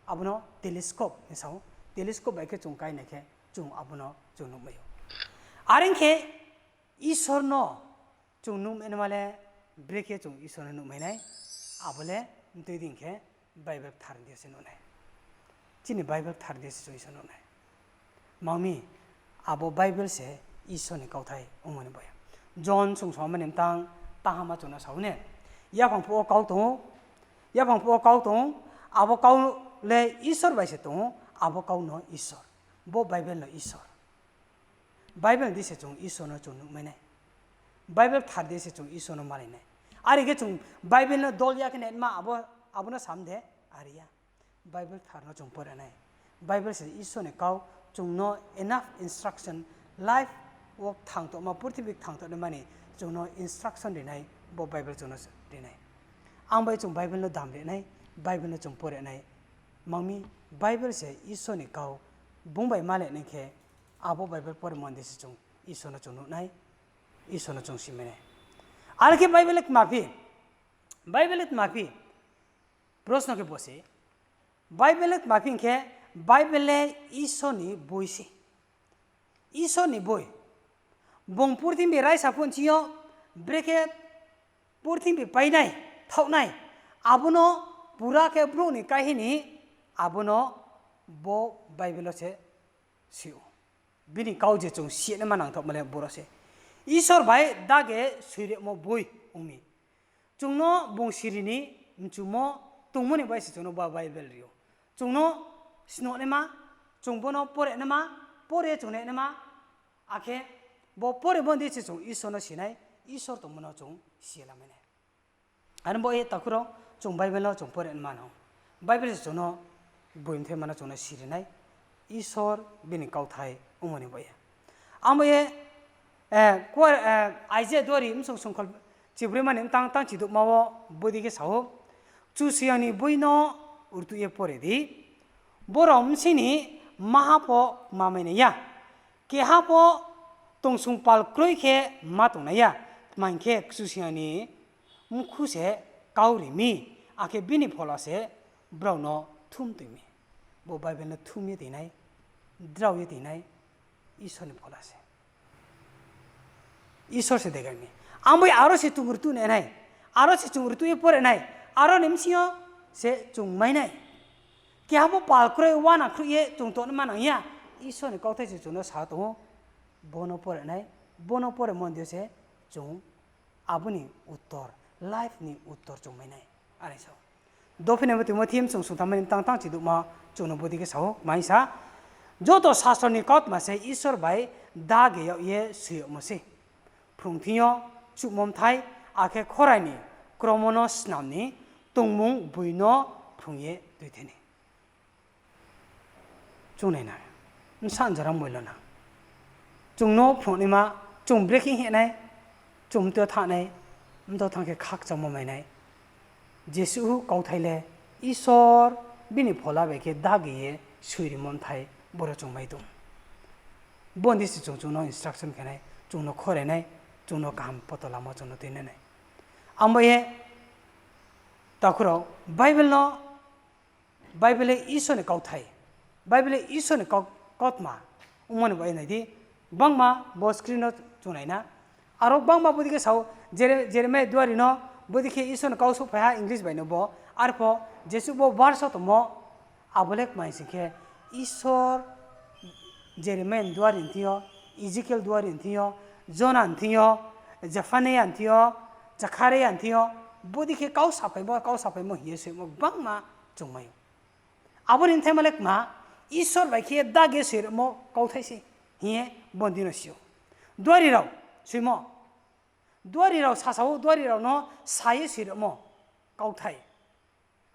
Abo no telescope hing sa ou. Telescope bai khe chung kái nai khe chung abo no chung nuhmai ou. Are ong khe Isor no chung nuhmai nma le brekhe chung Isor no nuhmai nai? Abo le mtui dei khe Bible kthar dei se nuh nai. Chini Bible kthar dei se chung Isor nuh nai. Mang mi, abo Bible se Isor ni kauthai ongmo ni bai. John sungsoma ni mtang tahama chung no sa ou ne. Yaphang phuh wo kau tong ou, yaphang phuh wo kau tong ou, abo kau le Isor bai se tong ou, abo kau no Isor. Bo Bible no Isor. Bible dei se chung Isor no chung nuhmai nai. Bible kthar dei se chung Isor no malai nai. Are khe chung Bible no dol ya khe nai ma abo, abo no sam de, are ya. Bible kthar no chung pore nai. Bible se Isor ni kau, chung no enough instruction, life wo kthang tongma, purthimbi kthang tongnaima ni chung no instruction ri nai, bo Bible chung no ri nai. Ang bai chung Bible no dam ri nai, Bible no chung pore nai. Mang mi, Bible se Isor ni kau, bung bai malai nai khe, abo Bible poremo dei se chung Isor no chung nuh nai, Isor no chung simai nai. Are khe Bible le tma phi? Bible le tma phi? Prosno khe bo se, Bible le tma phi hing khe, Bible le Isor ni boi se. Isor ni boi. Bung purthimbi raisa phuh nching yo, brekhe purthimbi painai, thaohnai, abo no pura khe brouh ni kaihini, abo no bo Bible wo se si ou. Bini kau je chung si ye naima nangthaohmo le boro se. Isor bai dage soirimo boi ong mi. Chung no bung siri ni mchumo tongmo ni bai se chung no bo Bible ri ou. Chung no snoh naima, chung bo no pore naima, pore chung nai naima, akhe bo poremo dei se chung Isor no si nai, Isor tongmo no chung si ye lamai nai. Are bo ye takhu rao, chung Bible no chung pore naima no. Bible se chung no boi mthaima no chung no siri nai, Isor bini kauthai ongmo ni bai ye. Abo ye, eh, kuar, eh, Isaiah duari bsung songkhol chibroima ni mtang tang chidouhma wo bodei khe sa ou, Kchusoyang ni boi no rtuh ye pore di, borao bsing ni maha pho kma mai nai ya, keha pho tongsong pal kroi khe ma tong nai ya, tma hing khe Kchusoyang ni mkhu se kau ri mi, akhe bini phola se brao no thum toi mi. Bo Bible no thum ye toi nai, drao ye toi nai, Isor ni phola se. Isor se degai mi. Ang bai aro se chung rtuh nai nai, aro se chung rtuh ye pore nai, aro ni bsing yo se chung mai nai. Keha pho pal kroi, uana khruh ye chung tongnaima nang ya. Isor ni kauthai se chung no sa tong ou, bo no pore nai, bo no poremo dei se chung abo ni uttor, life ni uttor chung mai nai. Are sa ou. Dophinai bo Timothi bsung sungthamma ni mtang tang chidouhma chung no bodei khe sa ou, kma hing sa, joto sastro ni kautma se Isor bai dage yag ye soi yagmo sei. Phrung thing yo chuhmo bthai, akhe khorai ni kromo no snam ni, tongmung boi no phrung ye tuithai ni. Chung nai na, bsa jora moilo nang. Chung no phrungnaima, chung brekhe hing nai, chung mtui yo thanng nai, mtui yo thanng khe khakchangmo mai nai. Jesuh kauthai le Isor bini phola bai khe dagi ye soirimo bthai boro chung mai tong. Bo ni se chung, chung no instruction khe nai, chung no khorai nai, chung no kaham poto lama chung no tuinai nai. Abo ye, takhu rao, Bible no Bible le Isor ni kauthai. Bible le Isor ni kau-, kautma. Ongmo ni bai nai di. Gbangma bo screen no chung nai na. Aro gbangma bodei khe sao, Jere-, Jeremiah duari no, bodei khe Isor ni kau souhphai ha English bai no bo. Arpho, jesuh bo verse wo tongmo, abo le kmai sing khe, Isor Jeremiah ni duari ni thing yo, Ezekiel duari ni thing yo, Jona ni thing yo, Zephaniah ni thing yo, Zakharia ni thing yo, bodei khe kau saphaimo, kau saphaimo hing ye soimo gbangma chung mai ou. Abo ni bthaima le kma, Isor bai khe dagi soirimo kauthai se hing ye bo ni dei no si ou. Duari rao, soimo. Duari rao sasa ou, duari rao no sa ye soirimo kauthai.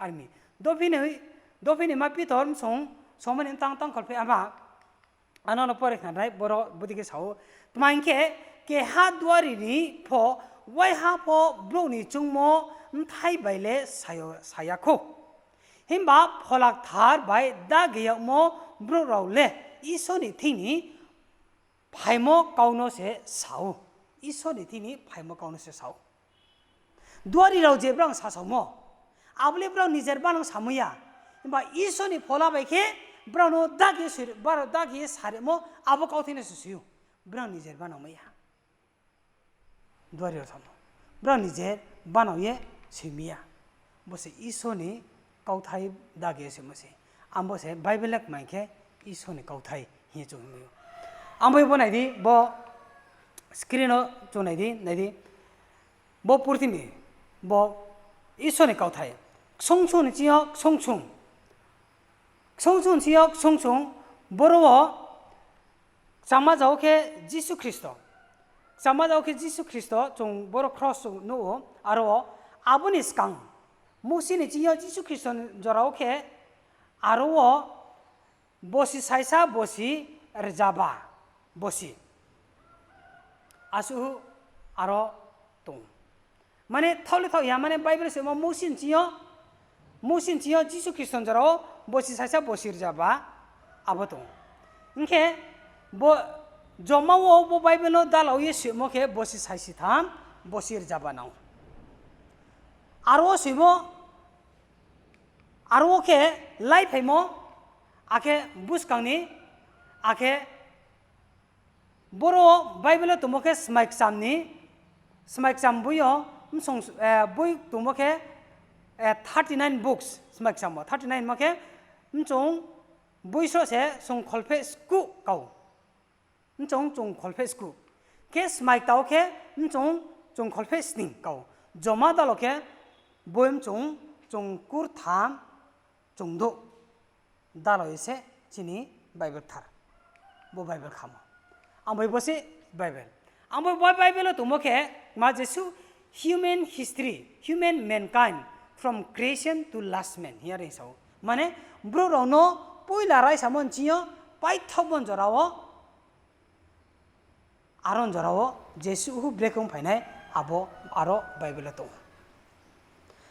Are mi, Dophini, dophini ma Pitor bsung, somani tang tang kholpheh ama, ano no pore khnanai, boro bodei khe sa ou. Tma hing khe, keha duari ni pho, waiha pho brouh ni choungmo bthai bai le sayo, saya khou. Himba Phola Kthar bai dagi yagmo brouh rao le Isor ni thing ni phaimo kau no se sa ou. Isor ni thing ni phaimo kau no se sa ou. Duari rao je brao sasaomo, abo le brao nijer banang samai ya. Himba Isor ni Phola bai khe brao no dagi ye soi-, brao dagi ye sarimo abo kauthai no se soi ou. Brao nijer banang mai ya. Duari rao samo. Brao nijer banang ye soi mi ya. Bo se Isor ni kauthai dagi ye soimo se. Abo se Bible le kmai khe Isor ni kauthai hing ye chung hingmai ou. Abo bo nai di, bo screen wo chung nai di, nai di. Bo purthimbi, bo Isor ni kauthai. Ksung sung ni ching yo ksung sung. Ksung sung ni ching yo ksung sung, boro wo kchangma jao khe Jisu Khristo. Kchangma jao khe Jisu Khristo chung boro kros chung nuh ou, aro wo abo ni skang. Mousi ni ching yo Jisu Khristo ni jora wo khe, aro wo bosi saisa bosi rzaba bosi. Asuh aro tong. Mane thaoh le thaoh ya, mane Bible se mo Mousi ni ching yo, Mousi ni ching yo Jisu Khristo ni jora wo bosi saisa bosi rzaba abo tong. Hing khe bo joma wo bo Bible no dalao ye soimo khe bosi saisi tham, bosi rzaba nang. Aro wo soimo, aro wo khe laiphaimo, akhe buskang ni, akhe boro Bible wo tongmo khe smai kcham ni, smai kcham boi yo, bsong, eh, boi tongmo khe, eh, thirty nine books, smai kcham wo, thirty nine mo khe, mchung boi sroh se sung kholpheh skuh kau. Mchung chung kholpheh skuh. Khe smai kta wo khe mchung chung kholpheh sning kau. Joma dalo khe boi mchung chung kurtham chung douh. Dalo ye se chini Bible kthar. Bo Bible khamo. Ang bai bo se Bible. Ang bai bo Bible wo tongmo khe ma jesuh human history, human mankind from creation to last man hing ye are sa ou. Mane brouh rao no poila raisamo ni ching yo paithaohmo ni jora wo, aro ni jora wo jesuh hu brekhe ong phainai abo aro Bible wo tong ou.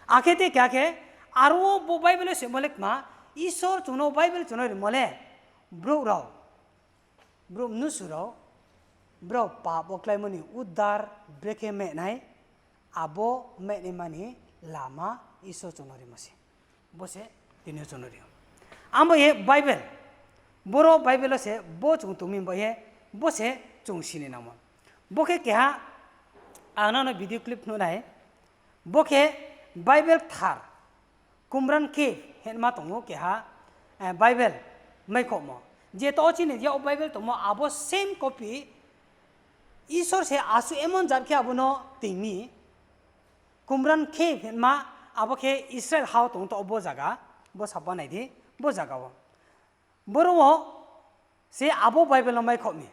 Akhe te keha khe, aro wo bo Bible wo soimo le kma, Isor chung no Bible chung no rimo le, brouh rao, brouh mnusu rao, brao pap wo kláimo ni udar brekhe mehnai, abo mehnaima ni lama Isor chung no rimo se. Bo se tini yo chung no ri ou. Abo ye Bible, boro Bible wo se bo chung tongmi ba ye, bo se chung sini nangmo. Bo khe keha, ang nang no video clip nuh nai, bo khe Bible kthar, Qumran Cave hingma tong ou keha, eh, Bible maikhouhmo. Je to chini yak wo Bible tongmo abo same copy, Isor se asuh emon jat khe abo no toing mi, Qumran Cave hingma, abo khe Israel ha wo tong to bo zaga, bo sapa nai di, bo zaga wo. Boro wo se abo Bible no maikhouh mi.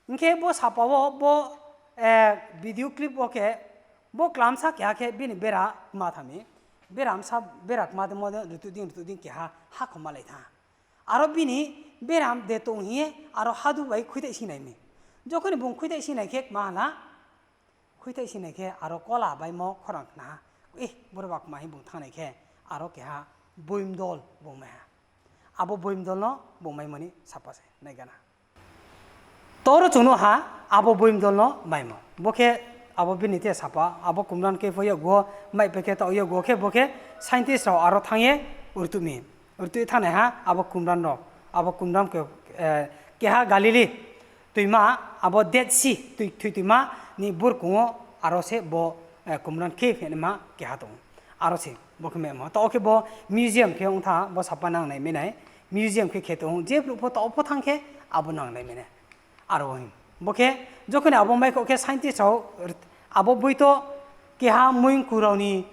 Hing khe bo sapa wo bo, eh, video clip wo khe, bo klamsa keha khe bini bera kma tha mi. Bera bsa, bera kma de mo de rutuh dei, rutuh dei keha hakhoma lai tha. Aro bini bera de tong hing ye aro hadu bai khuithai sinai mi. Jokhoni bung khuithai sinai khe kma hala, khuithai sinai khe aro kola baimo khorang khna ha. Eh, boro ba kma hing bung thanngnai khe aro keha boimdol bung mai ha. Abo boimdol no bung maimo ni sapa se nai gana. Toro chung nuh ha, abo boimdol no maimo. Bo khe abo bini te sapa, abo Qumran Cave pho yakgu wo, mai pe khe taoh yakgu wo khe, bo khe scientist rao aro thanng ye rtuh mi. Rtuh ye thanngnai ha, abo Qumran rao. Abo Qumran khe, eh, keha Galili toima, abo Dead Sea, tui, thoi toima ni burkong wo aro se bo, eh, Qumran Cave hingma keha tong ou. Aro se bo khe maimo. Taoh khe bo museum khe ong tha, bo sapa nang nai mai nai. Museum khe khe tong ou, je brouh pho taoh pho thanng khe abo nang nai mai nai. Aro hing. Bo khe, jokhoni abo maikhouh khe scientist rao, abo boi to keha muingku rao ni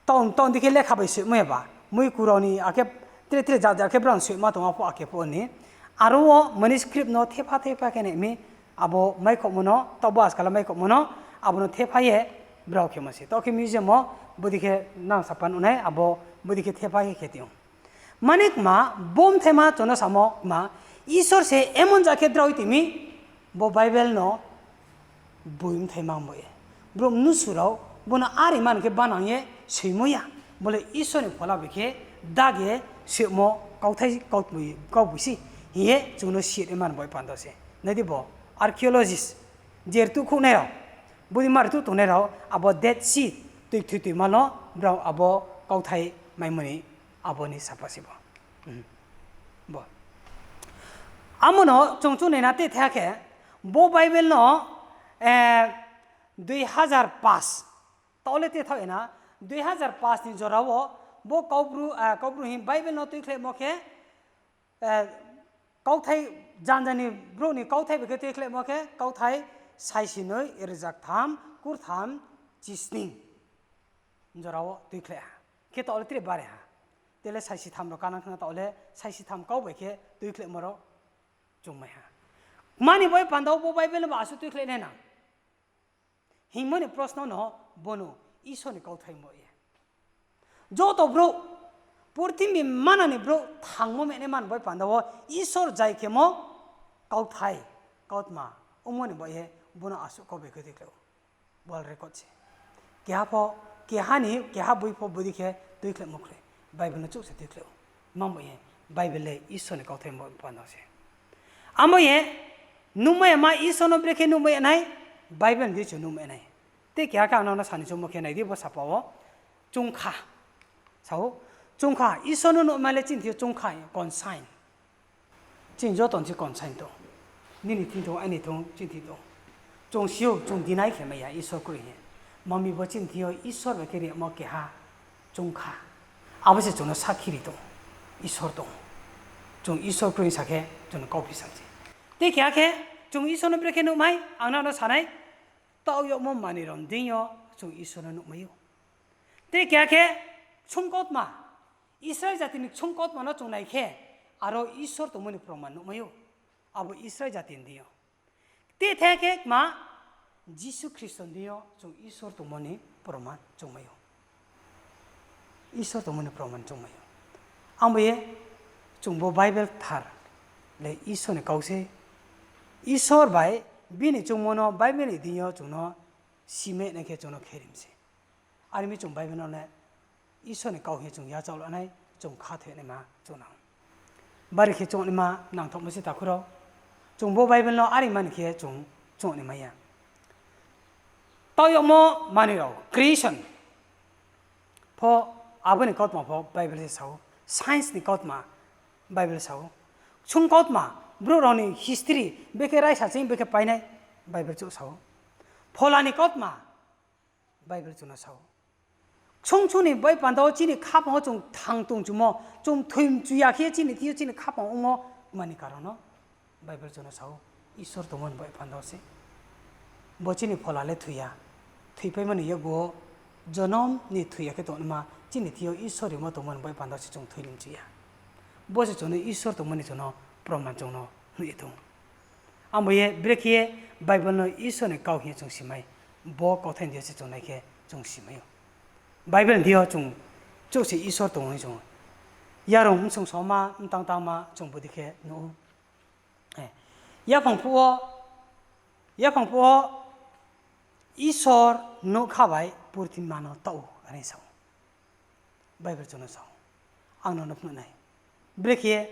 tong, tong di khe lekha bai soimo eba. Muingku rao ni akhe tre tre jat jat khe brang soima tong apho akhe pho ni. Aro wo manuscript no thepha thepha khe nai mi, abo maikhouhmo no, taoh bo ajkal maikhouhmo no, abo no thepha ye brao khemo se. Taoh khe museum wo, bodei khe nang sapa nuh nai, abo Bodei khe thepa khe khe tong ou. Mane kma, bo bthaima chung no samo kma, Isor se emon ja khe drao toi mi, bo Bible no boi bthaima bo ye. Brouh mnusu rao bo no are man khe banang ye soimo ya. Bo le Isor ni phola bai khe dage soimo kauthai kauboi, kauboi se hing ye chung no sir man bai panda se. Nai di bo archaeologist, je rtuh khouhnai rao, bodei ma rtuh tongnai rao, abo Dead Sea, toi thoi toima no brao abo kauthai maimo ni abo ni sapa se bo. Bo. Amo no chung chungnai na te tha khe, bo Bible no, dui hazar pas, taoh le te thaoh ye na, dui hazar pas ni jora wo, bo Kaubru, Kaubru hing Bible no tuikhlaimo khe, kauthai, janja ni brouh ni kauthai bai khe tuikhlaimo khe, kauthai saisi noi rzaktham kurtham chisning jora wo tuikhlai ha. Khe taoh le tre bare ha. Te le saisi tham rao kanang khna taoh le saisi tham kau bai khe tuikhlaimo rao chungmai ha. Kma ni bai panda wo bo Bible no ba asuh tuikhlai nai nang hingmo ni prosno no bo no Isor ni kauthai bo ye. Joto brouh, purthimbi manang ni brouh thangmo menai man bai panda wo Isor zai khemo kauthai, kautma, ongmo ni bai ye bo no asuh kau bai khe tuikhlai ou. World record se. Keha pho, keha ni, keha boi pho bodei khe tuikhlaimo kroi. Bible no chouh se tuikhlai ou. Tma bai ye, Bible le Isor ni kauthai bo panda se. Abo ye, nuhmai ya ma Isor no brekhe nuhmai ya nai, Bible ni dei chung nuhmai ya nai. Tei keha khe ang no sani chungmo khe nai di bo sapa wo, chungkha. Sao, chungkha, Isor no nuhmai le chini thing yo chungkha, conscience. Chini joto ni se conscience tong. Nini thing tong, aini thing, chini thing tong. Chung si ou, chung deny khe mai ya Isor kroi hing ye. Mami bo chini thing yo Isor bai khe rimo keha chungkha. Abo se chung no sakhi ri tong, Isor tong. Chung Isor kroi sa khe, chung no kauphi sa se. Tei keha khe, chung Isor no brekhe nuhmai, ang nang no sanai, taoh yagmo manoi rao ni deing yo chung Isor no nuhmai ou. Tei keha khe, ksung kautma, Israel jati ni ksung kautma no chung nai khe, aro Isor tongmo ni proman nuhmai ou. Abo Israel jati ni deing yo. Tei the khe kma, Jisu Khristo ni deing yo chung Isor tongmo ni proman chungmai ou. Isor tongmo ni proman chungmai ou. Abo ye, chung bo Bible kthar le Isor ni kau se, Isor bai bini chungmo no Bible ni deing yo chung no simai nai khe chung no kherim se. Are mi chung Bible no le Isor ni kau hing ye chung yachaoh la nai, chung khathoi naima chung nang. Bari khe chung naima nangthaohmo se takhu rao. Chung bo Bible no are mani khe chung, chung naima ya. Taoh yagmo manoi rao, creation pho, abo ni kautma pho Bible se sa ou. Science ni kautma Bible sa ou. Ksung kautma, brouh rao ni history, bekhe raisa ching bekhe painai, Bible chouh sa ou. Phola ni kautma, Bible chung no sa ou. Ksung chung ni bai panda wo chini khaphang wo chung thang tong chumo, chung thoi mchu ya khe chini thing yo chini khaphang ongmo mani karon no Bible chung no sa ou, Isor tongmo ni bai panda wo se. Bo chini phola le thoi ya. Thoipaimo ni yakgu wo jonom ni thoi ya khe tongnaima, chini thing yo Isor rimo tongmo ni bai panda wo se chung thoi ni mchu ya. Bo se chung no Isor tongmo ni chung no proman chung no nuh ye tong. Abo ye brekhe ye Bible no Isor ni kau hing ye chung simai, bo kauthai ni deing yo se chung nai khe chung simai ou. Bible ni deing yo chung chouh se Isor tong ou hing chung ou. Yarung bsung soma, mtang tangma chung bodei khe nuh ou. Yaphang phuh wo, yaphang phuh wo Isor nougkha bai purthima no taoh ou, are sa ou. Bible chung no sa ou. Ang no no phnuh nai. Brekhe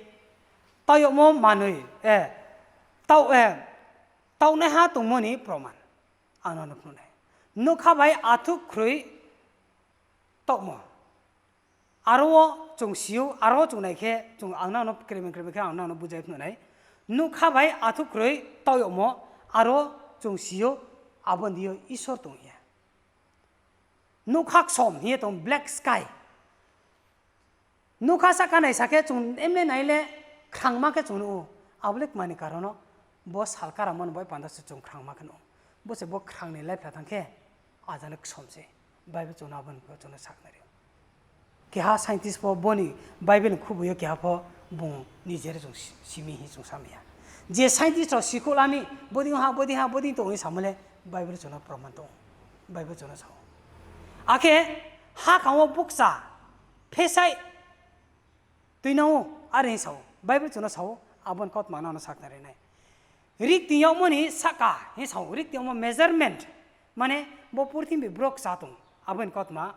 taoh yagmo manoi, taoh, taohnaiha tongmo ni proman. Ang no no phnuh nai. Nougkha bai athuh khroi taohmo. Aro wo chung si ou, aro wo chung nai khe, chung ang nang no kremeng kremeng khe ang nang no bujai phnuh nai. Nougkha bai athuh khroi taoh yagmo, aro chung si ou, abo ni deing yo Isor tong ye. Nougkha ksom hing ye tong, black sky. Nougkha sahka naisa khe chung emne nai le khrangma khe chung nuh ou. Abo le kmani karon no, bo salkaramo ni bai panda se chung khrangma khe nuh ou. Bo se bo khrang ni laiphla thanng khe, ajang le ksom se. Bible chung no abo ni pho chung no sakhnari ou. Keha scientist pho bo ni Bible ni khuboi yo keha pho bung nijere chung si-, simi hing chung samai ya. Je scientist rao sikhouh la mi, bodei ha, bodei ha, bodei tong hing samo le Bible chung no proman tong ou. Bible chung no sa ou. Akhe hakhang wo bukcha, phesai tuinang ou, are hing sa ou. Bible chung no sa ou, abo ni kautma no no sakhnari nai. Rikting yagmo ni sahka hing sa ou, rikting yagmo measurement, mane bo purthimbi brouh kchá tong, abo ni kautma,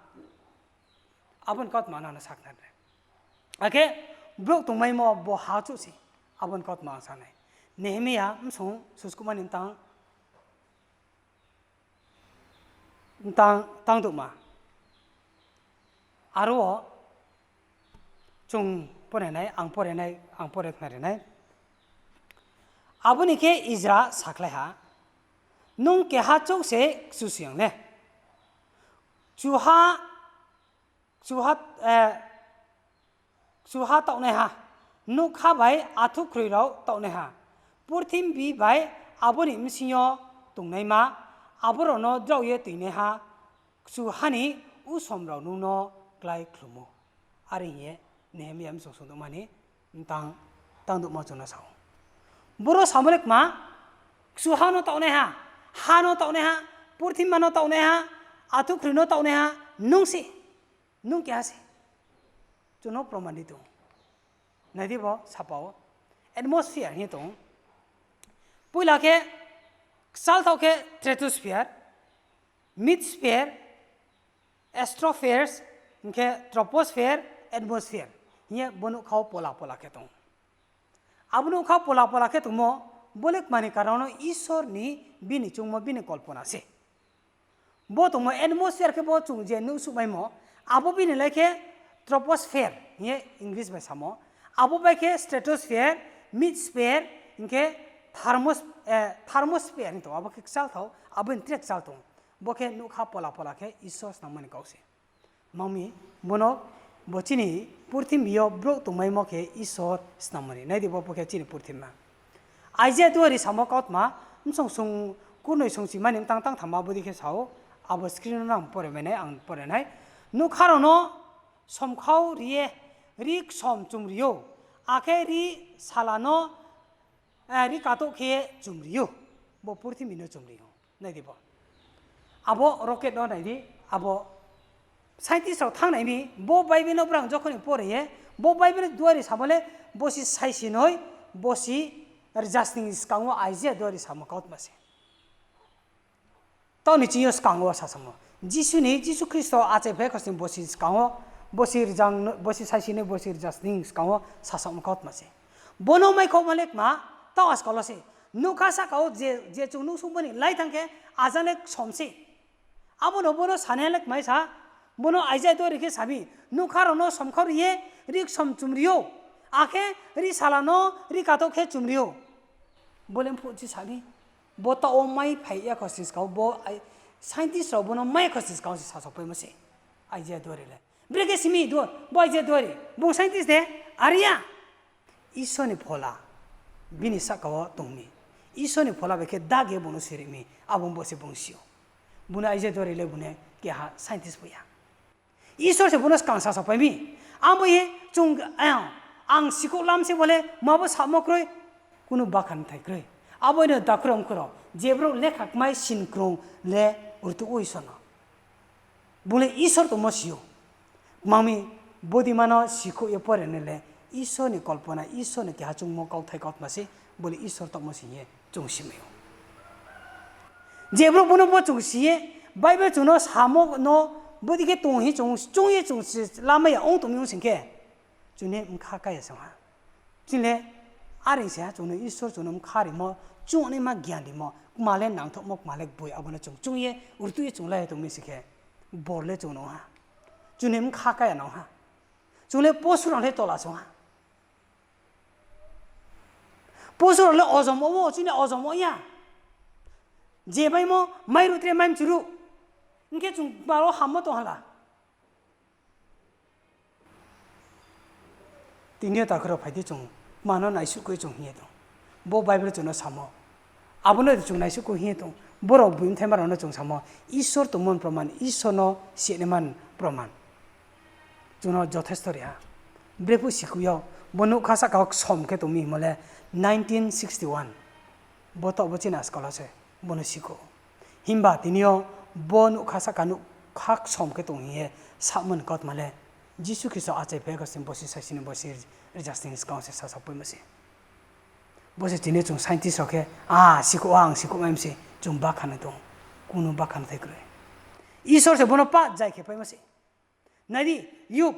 abo ni kautma no no sakhnari nai. Akhe brouh tongmaimo bo ha chouh se, abo ni kautma ang sa nai. Nehemia bsung suskuhma ni mtang, mtang, tang douhma. Aro wo chung pore nai, ang pore nai, ang pore khnari nai. Abo ni khe Ezra sakhlai ha, Nung keha chouh se Kchusoyang le. Kchuha, kchuha, eh, kchuha taohnaiha, nougkha bai athukroi rao taohnaiha, purthimbi bai abo ni bsing yo tongnaima, abo rao no drao ye toinaiha, kchuha ni usom rao nung no klái khlum ou. Are hing ye Nehemia bsung sungdouhma ni mtang, tang douhma chung no sa ou. Boro samo le kma, kchuha no taohnaiha, ha no taohnaiha, purthimbi no taohnaiha, athukroi no taohnaiha, nung se, nung keha se. Chung no proman ri tong. Nai di bo sapa wo. Atmosphere hing ye tong. Poila khe, kchalthaoh khe stratosphere, midsphere, astrosphere, hing khe troposphere, atmosphere hing ye bo nougkha wo pola pola khe tong. Abo nougkha pola pola khe tongmo, bo le kma ni karon no Isor ni bini choungmo, bini kolpona se. Bo tongmo atmosphere khe bo chung je nuhsuhmaimo, abo bini lai khe troposphere hing ye English bai samo, abo bai khe stratosphere, midsphere, hing khe thermos-, eh, thermosphere hing tong, abo khe kchalthao, abo ni tre kchal tong. Bo khe nougkha pola pola khe Isor snammo ni kau se. Mangmi, bono, bo chini purthimbi yo brouh tongmaimo khe Isor snammo ni. Nai di bo, bo khe chini purthimbi ma. Isaiah duari samo kautma, bsung sung kurnoi sungchima ni mtang tangthamma abo dei khe sa ou, abo screen no ang pore mai nai, ang pore nai. Nougkha rao no somkhau ri ye, ri ksom chumri ou, akhe ri sala no, eh, ri katouh khe chumri ou, bo purthimbi no chumri ou. Nai di bo. Abo rocket no nai di, abo scientist rao thanng nai mi, bo Bible no brang jokhon ni pore ye, bo Bible duari samo le, bosi saisi noi, bosi rjasning skang wo Isaiah duari samo kautma se. Taoh ni ching yo skang wo sasamo. Jisu ni, Jisu Khristo achai phai khosning bosi skang wo, bosi rjang, bosi saisi noi, bosi rjasning skang wo sasamo kautma se. Bono maikhaohma le kma, taoh askal wo se. Nougkha sahka wo je, je chung nuhsungmo ni lai thanng khe, ajang le ksom se. Abo no bono sanai le kmai sa, bono Isaiah duari khe sami, nougkha rao no somkhau ri ye, ri ksom chumri ou, akhe ri sala no ri katouh khe chumri ou. Bo le mphuh chi sami, bo taoh wo mai phai ya khosning skang wo, bo ai-, scientist rao bono mai khosning skang wo se sasaopaimo se. Isaiah duari le. Brekhe simi du, bo Isaiah duari. Bung scientist de, are ya. Isor ni phola, bini sahka wo tong mi. Isor ni phola bai khe dage bung no siri mi, abo bo se bung si ou. Bung no Isaiah duari le bung no keha scientist pho ya. Isor se bono skang sasaopai mi. Abo ye chung, ang, ang sikhouh lam se bo le, ma bo samo kroi, kunu bakhan thai kroi. Abo no takhu rao mkhu rao, je brouh lekha kmai sin krung le rtuh ou Isor no. Bung le Isor tongmo si ou. Kmang mi, bodei ma no sikhouh ye pore nai le, Isor ni kolpona, Isor ni keha chungmo kauthai kautma se, bo le Isor tongmo si hing ye chung simai ou. Je brouh bono bo chung si ye, Bible chung no samo no, bodei khe tong hing chung, chung ye chung se lamai ya ong tongmi ong sing khe, chung ni bkha kái ya se ong ha. Chini le, are se ha chung no Isor chung no bkha rimo, chung naima gian rimo, kma le nangthouhmo, kma le gboi, abo no chung chung ye, rtuh ye chung lai ya tongmi sing khe, bor le chung no ha. Chung ni bkha kái ya no ha. Chung le posu rang le tola se ong ha. Posu rao le ojom wo, chini ojom wo ya. Je maimo, mairuh tre maimchuruh. Hing khe chung baro hammo tong hala. Tini yo takhu rao phai di chung, ma no naisuh khe chung hing ye tong. Bo Bible chung no samo. Abo no chung naisuh khe hing ye tong. Borao bini bthaima rao no chung samo. Isor tongmo ni proman, Isor no sinaima ni proman. Chung no jothesto ri ha. Brephuh sikhouh yo, bo nougkha sahka wo ksom khe tong mi hingmo le nineteen sixty-one. Bo taoh bo chini askal wo se, bo no sikhouh. Himba tini yo bo nougkha sahka nougkha ksom khe tong hing ye samo ni kautma le, Jisu Khristo achai phai kha sing bosi saisi ni bosi rzasning skang se sasaoh paimo se. Bo se tini chung scientist rao khe, a, sikhouh ha, ang sikhouh mai mi se, chung bakha nai tong ou. Kunu bakha nai thai kroi. Isor se bono pah jai khe paimo se. Nai di, Yob.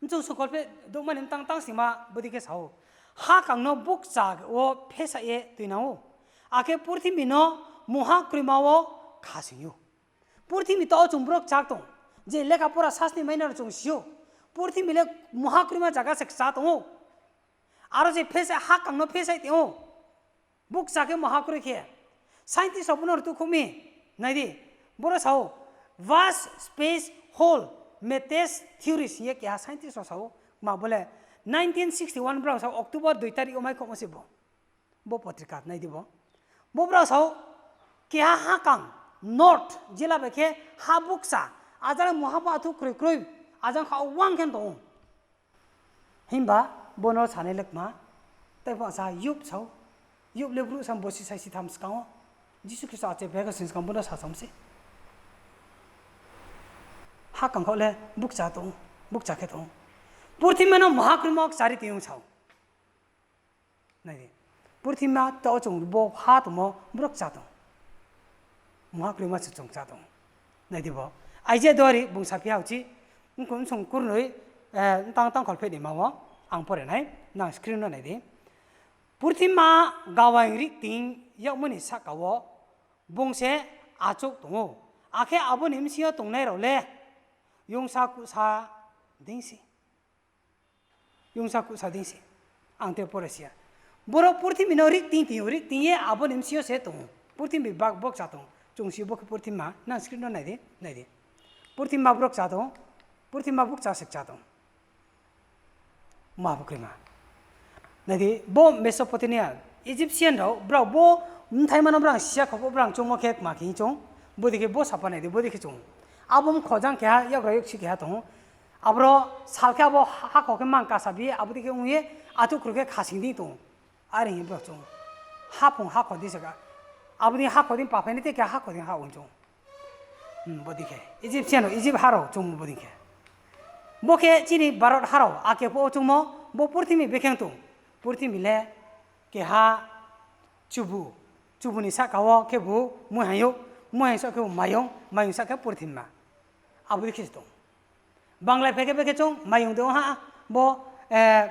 Mchung songkol phe douhmani mtang tang singma bodei khe sa ou. Hakang no bukcha wo phesa ye tuinang ou. Akhe purthimbi no mungha kroima wo khasing ou. Purthimbi taoh wo chung brouh kchak tong. Je lekha pora sasni mai nrao chung si ou. Purthimbi le mungha kroima zaga se kcha tong ou. Aro se phesa, hakang no phesa ye tong ou. Bukcha khe mungha kroi khe. Scientist rao bo no rtuhkhouh mi. Nai di, boro sa ou, vast space hole matters theories hing ye keha scientist rao sa ou. Ma bo le nineteen sixty one brao sa ou, October dui tarik wo maikhouhmo se bo. Bo potrika nai di bo. Bo brao sa ou, keha hakang, north jila bai khe ha bukcha, ajang mungha pho athuh kroi kroi, ajang kha wang khe tong ou. Himba bo no sanai le kma, tei pho sa Yob sa ou, Yob le brouh sam bosi saisi tham skang wo, Jisu Khristo achai phai kha sing skang bo no sasam se. Hakang khaoh le bukcha tong, bukcha khe tong. Purthima no mungha kroima wo kchari tong ou sa ou. Nai di. Purthima taoh wo chung bo ha tongmo brouh kcha tong. Mungha kroima se chung kcha tong. Nai di bo. Isaiah duari bung saphi ha uchih, mkhu msong kurnoi, eh, mtang tang kholpheh ni ma wo, ang pore nai, nang screen no nai di. Purthima gawaing rikting yagmo ni sahka wo, bung se achouh tong ou. Akhe abo ni bsing yo tongnai rao le, yongsa kuhsa dei se. Yongsa kuhsa dei se. Ang te pore si ya. Boro purthimbi no rikting tong ou, rikting ye abo ni bsing yo se tong ou. Purthimbi bak bukcha tong ou. Chung si bo khe purthima, nang screen no nai di, nai di. Purthima bukcha tong ou, purthima bukcha se kcha tong ou. Ma bo kroima. Nai di, bo Mesopotamia, Egyptian rao, brao bo bthaima no brao si ya kho pho brao choungmo khe kma khe hing choung, bodei khe bo sapa nai di, bodei khe chung. Abo mkho jang keha, yagra yaksi keha tong ou. Aboro sal khe abo hakho khe mang kasa bi, abo dei khe ong ye, athuhkhroi khe khasing dei tong ou. Are hing brao choung. Haphung hakho dei se kha. Abo dei hakho dei paphai nai tei khe hakho dei ha ong choung. Hmm, bodei khe. Egyptian rao, Egypt ha rao choungmo bodei khe. Bo khe chini Bharat ha rao, ake pho choungmo, bo purthimbi bekheng tong. Purthimbi le keha chubu, chubu ni sahka wo khebu muihaing ou, muihaing sah khebu mayong, mayong sah khe purthima. Abo dei khe se tong. Banglai phai khe bekhe chung mayong de ong ha, bo, eh,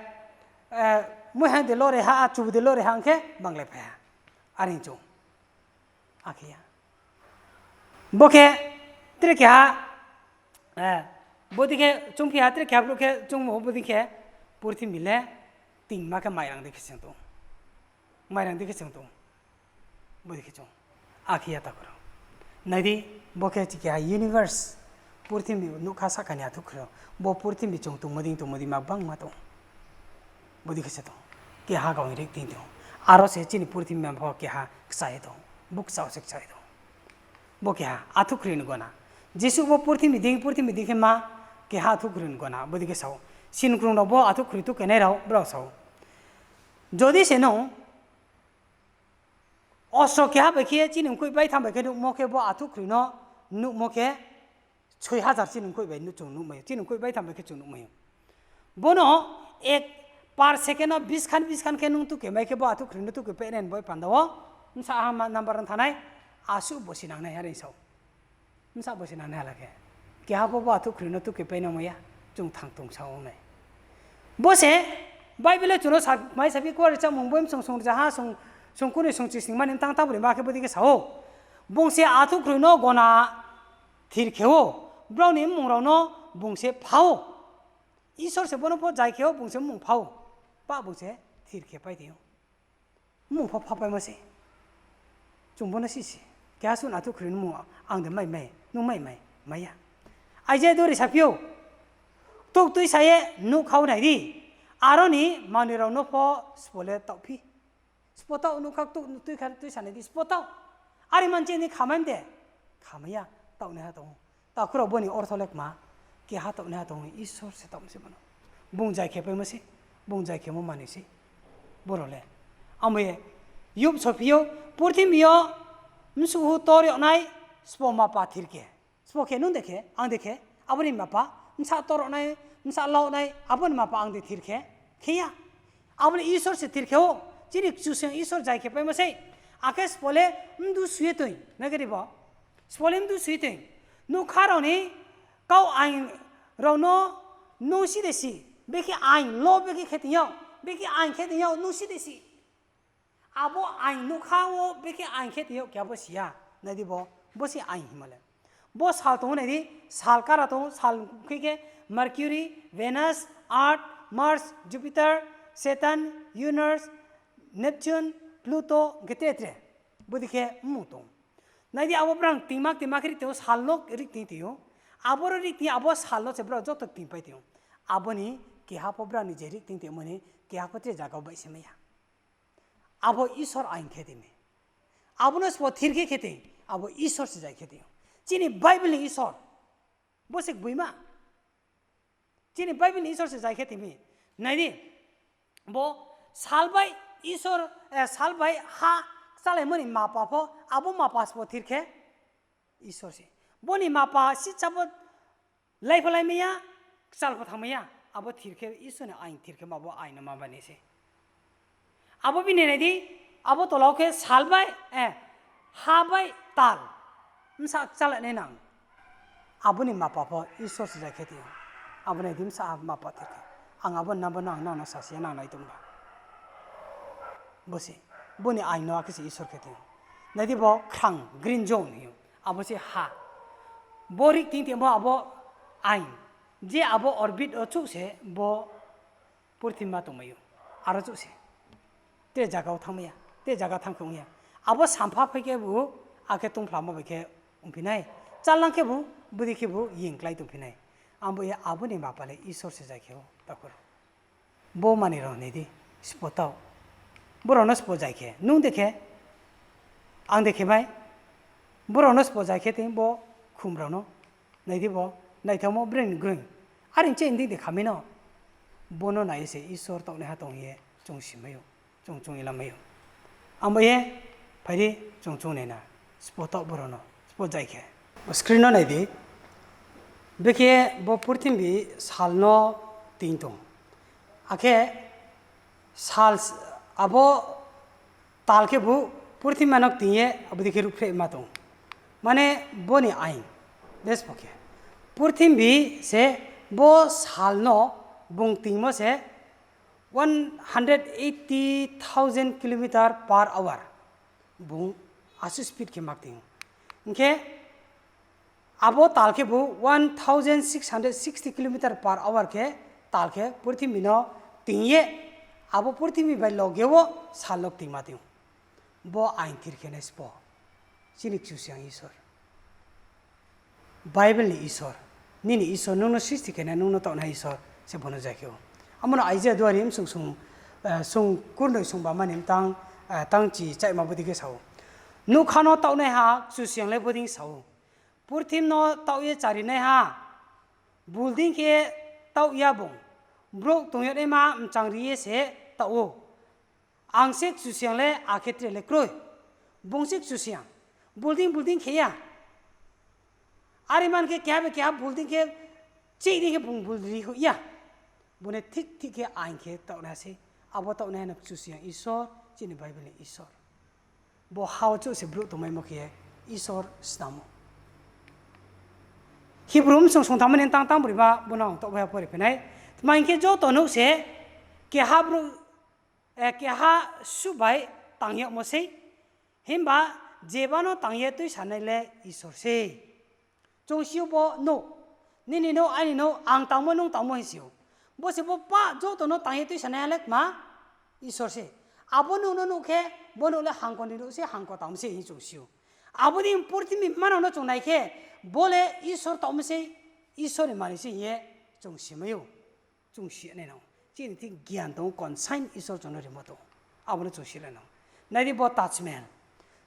eh, muihaing de lore ha, chubu de lore ha ong khe banglai phai ha. Are hing chung. Akhe ya. Bo khe tre keha, eh, bodei khe choungphi ha tre keha brouh khe choungmo bodei khe purthimbi le tingma khe mairang dei khe se tong. Mairang dei khe se tong. Bodei khe chung. Akhe ya takhu rao. Nai di, bo khe chi keha universe. Purthimbi nougkha sahka ni athuhkhroi rao. Bo purthimbi chung tongmo dei tongmo dei ma bangma tong. Bodei khe se tong. Keha gawaing rikting tong. Aro se chini purthimbi ma pho keha kcha ye tong. Bukcha wo se kcha ye tong. Bo keha athuhkhroi ni gona. Jesuh bo purthimbi dei, purthimbi dei khe ma keha athuhkhroi ni gona. Bodei khe sa ou. Sinkrung rao bo athuhkhroi tukenai rao brao sa ou. Jodi se nung ostro keha bai khe chini mkoih baitham bai khe nuhmo khe bo athuhkhroi no nuhmo khe soi hajar chini mkoih bai chung nuhmai ou, chini mkoih baitham bai khe chung nuhmai ou. Bono ek per second wo biskhan biskhan khe nung tuke mai khe bo athuhkhroi no tuke painai ni boi panda wo bsa ha number ong thanng nai, asuh bosi nangnai are sa ou. Bsa bosi nangnai hala khe. Keha pho bo athuhkhroi no tuke pai nangmai ya, chung thang tong sa ong nai. Bo se Bible wo chung no sa-, mai saphi Kuarechamung boi msong song rzaha song, song kurnoi song chisningma ni mtang tang bri ma khe bodei khe sa ou. Bung se athuhkhroi no gona thir khe ou, brao ni mmung rao no bung se pha ou. Isor se bono pho jai khe ou, bung se mmung pha ou. Pah bung se thir khe pai tong ou. Mmung pho phapaimo se. Chung bono si se. Keha suh athuhkhroi ni mmung ang de mai mai, nung mai mai, mai ya. Isaiah dori saphi ou. Ktuk tuisa ye nuhkhau nai di. Aro ni manoi rao no pho sbo le taohphi. Sbo taoh nuhkha ktuk tuisa nai di, sbo taoh. Are manche ni khamai de. Khamai ya, taohnaiha tong ou. Takhu rao bo ni ortho le kma, keha taohnaiha tong ou, Isor se taoh se bono. Bung jai khe paimo se, bung jai khemo manoi se. Boro le. Amo ye, Yob sophi ou, purthimbi yo, bsuh hu tor yag nai, sbo ma pa thir khe. Sbo khe nung de khe, ang de khe, abo ni ma pa, Bsa toroh nai, bsa lau nai, abo ni mapa ang de thir khe? Khe ya. Abo le Isor se thir khe ou. Chini Kchusoyang Isor zai khe paimo sei. Akhe sbo le mdu sui ye toing, nai khe di bo. Sbo le mdu sui ye toing. Nougkha rao ni kau aing rao no nung si de si. Bekhe aing lo bekhe khe tong yag, bekhe aing khe tong yag, nung si de si. Abo aing nougkha wo bekhe aing khe tong yag keha bo si ya. Nai di bo, bo se aing hingmo le. Bo sal tong ou nai di, sal kara tong ou, sal khe khe Mercury, Venus, Earth, Mars, Jupiter, Saturn, Uranus, Neptune, Pluto, hing khe tre tre. Bodei khe mmung tong. Nai di, abo brang tingma tingma khe ri tong ou, sal no ri ting tong ou. Aboro ri ting, abo sal no se brao joto tingpai tong ou. Abo ni keha pho brao ni je ri ting tongmo ni keha pho tre zaga wo baihse mai ya. Abo Isor aing khe tong mi. Abo no sbo thir khe khe tong, abo Isor se zai khe tong ou. Chini Bible ni Isor. Bo se gboima. Chini Bible ni Isor se zai khe tong mi. Nai di, bo sal bai Isor, eh, sal bai ha kchalaimo ni mapa pho, abo mapa sbo thir khe Isor se. Bo ni mapa sisa pho lai pho lai mai ya, kchal pho thanng mai ya, abo thir khe Isor ni aing thir khe ma bo aing no ma bai nai se. Abo bini nai di, abo tola wo khe sal bai, eh, ha bai tal, bsa kchalainai nang. Abo ni mapa pho Isor se zai khe tong ou. Abo nai di, bsa mapa thir khe. Ang abo nang bo nang, nang no sasi ya, nang nai tong ba. Bo se, bo ni aing no akhe se Isor khe tong ou. Nai di bo khrang, green zone hing ou. Abo se ha. Bo ri ting tongmo abo aing. Je abo orbit wo chouh se bo purthima tongmai ou. Aro chouh se. Tre zaga wo thanngmai ya, tre zaga thanng khe ong ya. Abo sampha phai khebu, akhe tongphlamo bai khe ongphi nai. Chalnang khebu, bodei khebu yingklái tongphi nai. Abo ye abo ni mapa le Isor se zai khe ou, takhu rao. Bo manoi rao nai di, sbo taoh. Brao no sbo zai khe, nung de khe, ang de khe mai, brao no sbo zai khe tong bo khum rao no. Nai di bo, naithaomo breng ni groing. Are hing che hing di de kha mi no. Bo no nai ye se Isor taohnaiha tong hing ye chung simai ou, chung chung ye lamai ou. Abo ye, phai di, chung chung nai na, sbo taoh brao no, sbo zai khe. Screen no nai di, bekhe bo purthimbi sal no ting tong. Akhe sal, abo tal khebu purthima no kting ye abo dei khe ruhphreh ma tong. Mane bo ni aing, de sbo khe. Purthimbi se bo sal no bung tingmo se one hundred eighty thousand kilometer per hour. Bung asuh speed khe ma kting ou. Hing khe abo tal khebu one thousand six hundred sixty kilometer per hour khe tal khe purthimbi no ting ye, abo purthimbi bai loge wo sal no ktingma tong ou. Bo aing thir khe nai sbo, chini Kchusoyang Isor. Bible ni Isor, nini Isor, nung no sristi khe nai, nung no taohnaiha Isor se bo no zai khe ou. Amo no Isaiah duari bsung sung, eh, sung kurnoi sung ba mani btang, eh, tang chi chaihma bodei khe sa ou. Nougkha no taohnaiha Kchusoyang le bodei sa ou. Purthimbi no taoh ye charinaiha, bulding khe taoh ya bung, brouh tong yagnaima mchang ri ye se taoh ou. Ang se Kchusoyang le, akhe tre le kroi. Bung se Kchusoyang. Bulding bulding khe ya. Are man khe keha bai keha bulding khe, chih dei khe bung bulding ri hoih ya. Bung le thik thik khe aing khe taohnaiha sei. Abo taohnaiha no Kchusoyang Isor, chini Bible ni Isor. Bo ha wo chouh se brouh tongmaimo khe Isor snam ou. Hebrew bsung sungthamma ni tang tang broi ba, bo no ang taoh bai ha pore phi nai. Tma hing khe joto nouh se keha brouh, eh, keha suh bai tang yagmo sei. Himba jeba no tang ye tuisanai le Isor sei. Chung si ou bo nouh, nini nouh, aini nouh, ang tangmo, nung tangmo hing si ou. Bo se bo pah joto no tang ye tuisanaiha le kma? Isor se. Abo nouh no nuh khe, bo nouh le hangko ni nouh se, hangko tangmo se hing chung si ou. Abo dei purthimbi manang no chung nai khe, bo le Isor tongmo sei, Isor ni manoi se hing ye chung simai ou. Chung si nai nang ou. Chini thing gian tong ou, concern Isor chung no rimo tong ou. Abo no chung si nai nang ou. Nai di bo Taj Mahal.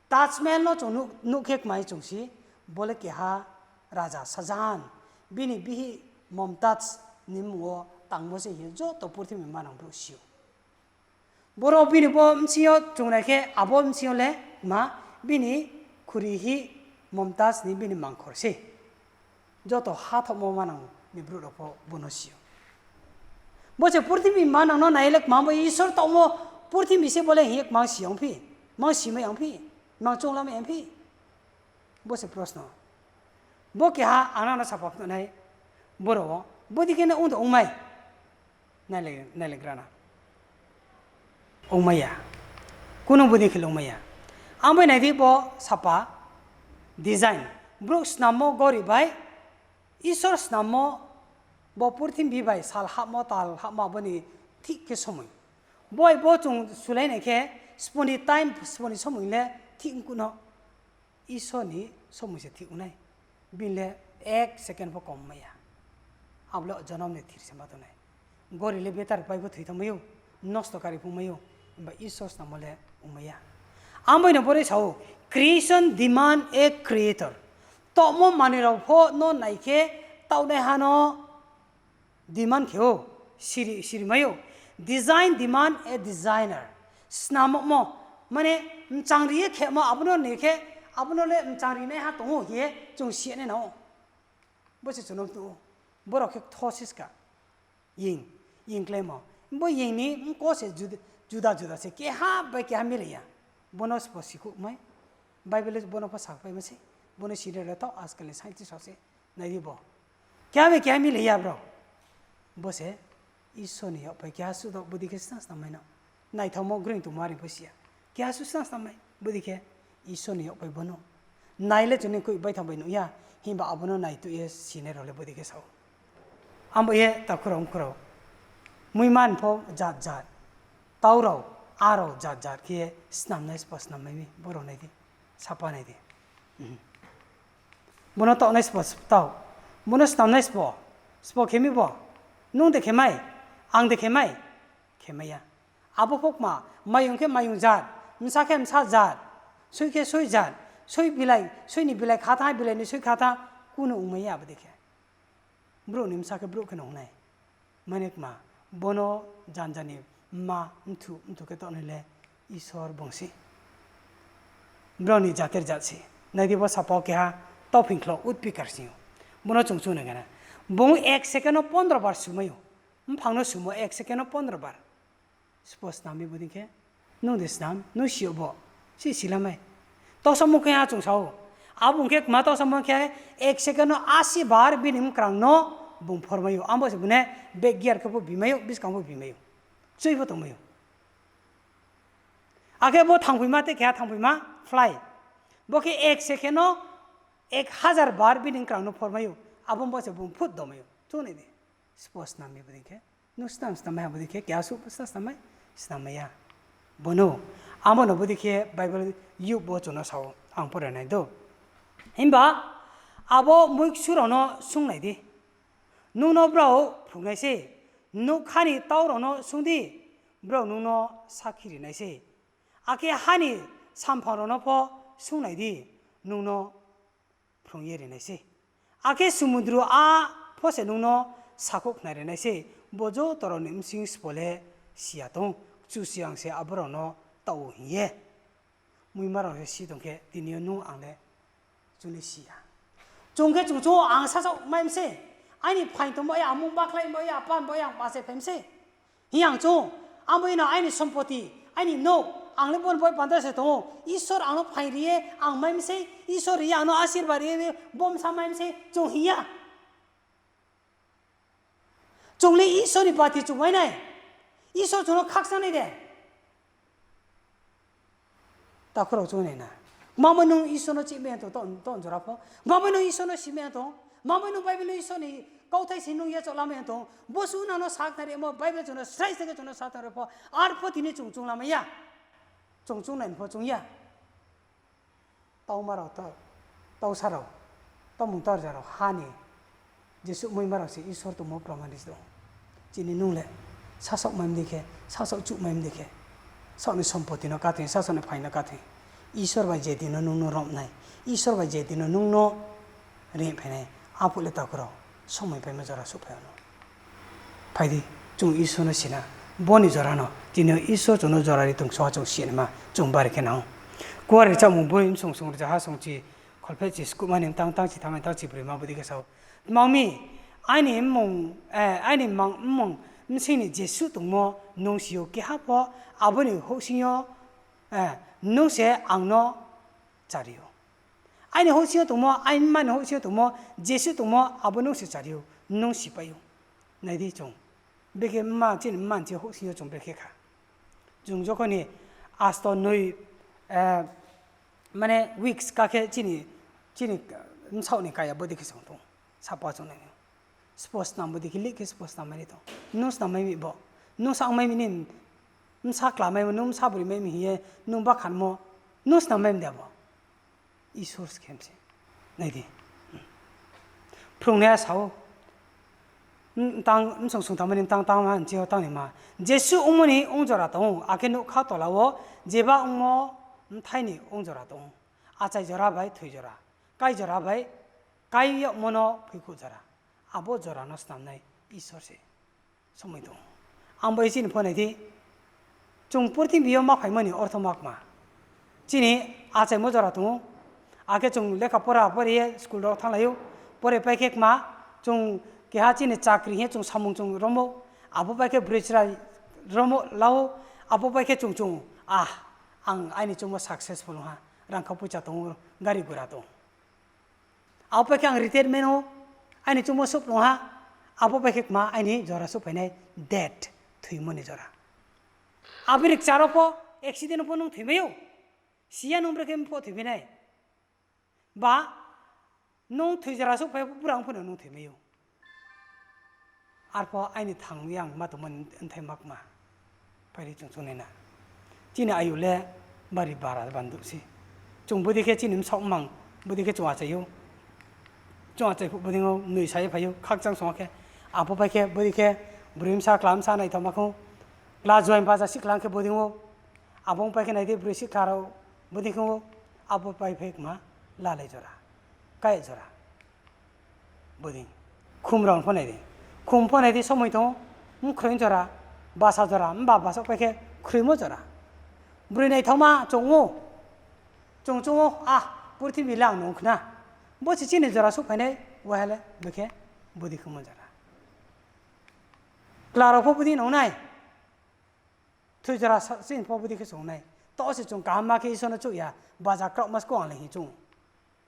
Taj Mahal no chung nuh, nuh khe kmai chung si, bo le keha raja Shah Jahan, bini bihih Mumtaz ni mmung wo tangmo se hing ye joto purthimbi manang brouh si ou. Boro bini bo bsing yo chung nai khe, abo bsing yo le ma, bini khuri hi Mumtaz ni bini mangkhor sei. Joto hathohmo manang ni brouh rao pho bo no si ou. Bo se purthimbi ma nang no nai ye le kmang bo Isor taohmo purthimbi se bo le hing ye kmang si ong phi, mang simai ong phi, mang chounglamai ong phi. Bo se prosno. Bo keha ang nang no sapa phnuh nai, boro wo, bodei khe no ong de ongmai. Nai le, nai le gra na. Ongmai ya. Kuno bodei khe le ongmai ya. Ang bai nai di bo sapa design. Brouh snammo gori bai, Isor snammo bo purthimbi bai sal hahmo, tal hahmo abo ni thik khe somoi. Bo bai bo chung sulai nai khe, sbo ni time, sbo ni somoi le thik ongkuh no. Isor ni somoi se thik ong nai. Bini le ek second pho kom mai ya. Abo le jonom ni thir se ma tong nai. Gori le betar pai pho thoi thanngmai ou, nosto kari phungmai ou, himba Isor snammo le ongmai ya. Ang bai no bore sa ou, creation demand a creator. Taohmo manoi rao pho no nai khe taohnaiha no demand khe ou, siri, sirimai ou. Design demand a designer. Snammo, mane, mchang ri ye khemo, abo no ni khe, abo no le mchang rinaiha tong ou hing ye chung si nai nang ou. Bo se chung no tong ou. Borao khe ktho siska. Ying, ying kláimo. Bo ying ni mko se jud-, juda juda se, keha bai keha milai ya. Bo no sbo sikhouh mai. Bible bo no pho sapaima se. Bo no siri le thaoh, ajkal ni scientist rao se. Nai di bo. Keha bai keha milai ya bro. Bo se Isor ni yag pai keha suh thaoh bodei khe snam snam mai no. Naithaomo groing tongmo are pho si ya. Keha suh snam snam mai bodei khe Isor ni yag pai bo no. Nai le chung ni koih baithang bai nuh ya, himba abo no naituh ye sinai rao le bodei khe sa ou. Abo ye takhu rao mkhu rao. Muiman pho jat jat. Tau rao, a rao jat jat khe ye snamnai sbo snam mai mi, bo rao nai di. Sapa nai di. Bo no taohnai sbo taoh. Bo no snamnai sbo. Sbo khe mi bo. Nung de khe mai. Ang de khe mai. Khe mai ya. Abo pho kma, mayung khe mayung jat, bsa khe bsa jat, soi khe soi jat, soi bilai, soi ni bilai kha tha, bilai ni soi kha tha, kuno ongmai ya abo dei khe. Brouh ni bsa khe brouh khe no ong nai. Mane kma, bo no janja ni mma mthu mthu khe taohnai le Isor bung se. Brao ni jater jat se. Nai di bo sapa wo keha tophinkhlo utpikar sing ou. Bo no chung chu nai gana. Bung ek second wo pondro bar sumai ou. Mphang no sumo ek second wo pondro bar. Sbo snam mi bodei khe, nung de snam, nung si yag bo, si silamai. Taohsamung khe ha chung sa ou. Abo bung khe kma taohsamung khe, ek second no asi bar bini mkrang no bung phormai ou. Abo se bung ne backyard khe pho bimai ou, buskang pho bimai ou. Chui pho tongmai ou. Akhe bo thangphoima te keha thangphoima fly. Bo khe ek second no ek hajar bar bini mkrang no phormai ou. Abo bo se bung phut domai ou. Chung nai di. Sbo snam mi bodei khe. Nung snam snam mai ha bodei khe, keha suh snam snam mai, snam mai ya. Bo no, abo no bodei khe Bible youh bo chung no sa ou, ang pore nai do. Himba, abo muiksu rao no sung nai di. Nung no brao phrung nai se, nougkha ni tau rao no sung di, brao nung no sakhi ri nai se. Akhe ha ni samphang rao no pho sung nai di, nung no phrung ye ri nai se. Akhe sumundru a pho se nung no sakhouh khnari nai se, bo joto rao ni bsing sbo le si ya tong, Kchusoyang se abo rao no taoh ou hing ye. Muima rao se si tong khe, tini yo nung ang le chung le si ya. Chung khe chung chung ang sasaoh mai mi se, aini phaing tongmo ya, amung bakhlai mo ya, apan bo ya, ang pa se phai mi se. Hing ang chung, abo ino aini sompoti, aini nouh, ang le bo ni boi panda se tong ou. Isor ang no phaing ri ye, ang mai mi sei, Isor ri ye ang no asirbad ri ye, bo bsa mai mi sei, chung hing ya. Chung le Isor ni bati chung mai nai. Isor chung no khakchang nai de. Takhu rao chung nai na. Kma bai nung Isor no chihmai ya tong, tong, tong jora pho. Kma bai nung Isor no simai ya tong. Kma bai nung Bible no Isor ni kauthai se nung yachaoh lamai ya tong. Bo suh nang no sakhnari mo Bible chung no srai srai khe chung no sakhnari pho. Arpho tini chung chung lamai ya. Chung chung nai pho chung ya. Tauma rao, ta-, tausa rao, taumung tarja rao, ha ni jesuh muima rao se Isor tongmo proman ri se tong. Chini nung le, sasaoh mai mdi khe, sasaoh chuh mai mdi khe, sasaoh ni sompoti no kathoi, sasaoh ni phaing no kathoi. Isor bai je din no nung no romnai, Isor bai je din no nung no ri phainai, aphuh le takhu rao, somoi paimo jora souhphai ou no. Phai di, chung Isor no sina, bo ni jora no, tini yo Isor chung no jora ri tong soha chung sinaima, chung bari khe nang ou. Kuarirchamung boi bsong song rzaha song chi, kholphehchi skuhma ni tang tang chi thamai tang chi broi ma bodei khe sa ou. Tma ong mi, Aini mmung, aini mmung bsing ni jesuh tongmo nung si ou, keha pho abo ni houhsing yo nung se ang no chari ou. Aini houhsing yo tongmo, aini mma ni houhsing yo tongmo jesuh tongmo, abo nung se chari ou, nung sipai ou. Nai di chung, brekhe mma, chini mma ni houhsing yo chung brekhe kha. Chung jokhon ni asto noi, mane weeks ka khe chini, chini bsaoh ni kaya bodei khe se ong tong ou. Sapa chung nai ou. Spo snam bodei khe lih khe spo snam mai ni tong. Nung snam mai mi bo. Nung sa ong mai mi ni, bsa kla mai mo, nung bsa broi mai mi hing ye, nung bakhanmo, nung snam mai mi de abo. Isor se khe mi se. Nai di. Phrungnaiha sa ou, tang, bsong sungtangmo ni tang tangma nching yo tang ni ma. Jesuh ongmo ni ong jora tong ou, akhe nougkha tola wo jeba ongmo bthai ni ong jora tong ou. Achai jora bai thoi jora, kai jora bai kai yagmo no phoikhouh jora. Abo jora no snamnai Isor se somoi tong ou. Ang bai chini pho nai di, chung purthimbi yo ma phaimo ni ortho ma kma. Chini achaimo jora tong ou, akhe chung lekha pora pore ye school rao thannglai ou, pore pai khe kma, chung keha chini chakri hing ye chung samung chung rom ou, abo pai khe broi chrai rom ou, la ou, abo pai khe chung chung, ah, ang aini choungmo successful ong ha, rangkha poicha tong ou, gari gura tong ou. Abo pai khe ang retirement ou, aini choungmo souhplung ha, abo pai khe kma aini jora souhphai nai, death, thoimo ni jora. Abo ni kchar wo pho, accident wo pho nung thoimai ou, si ya nung brekhe pho thoiphai nai. Ba, nung thoi jora souhphai pho, bura ong pho no nung thoimai ou. Arpho aini thang ye ang ma tongmo ni bthai ma kma. Phai di chung chung nai na. Chini ayu le bari bara bandu se. Chung bodei khe chini bsaoh mmang, bodei khe chung achai ou. Chung achai phuh bodei ou, noi sa ye phai ou, khakchang song khe. Abo pai khe bodei khe broi bsa kla bsa naithaoma khou. Kla juaing baja sihkhlang khe bodei ou. Abo pai khe nai di broi sihkhla rao bodei khe ou. Abo pai phai kma lalai jora, kai jora. Bodei. Khum rao pho nai di. Khum pho nai di, somoi tong ou, bkhroi jora, basa jora, mba basa pai khe khroimo jora. Broi naithaoma chung ou, chung chung ou, ah, purthimbi le ang nung khna. Bo se chini jora souhphai nai, waha le, brekhe, bodei khemo jora. Kla rao pho bodei nung nai. Thoi jora sa-, chini pho bodei khe chung nai. To se chung kaham ma khe Isor no chouh ya, baja kraohma skou ang le hing chung.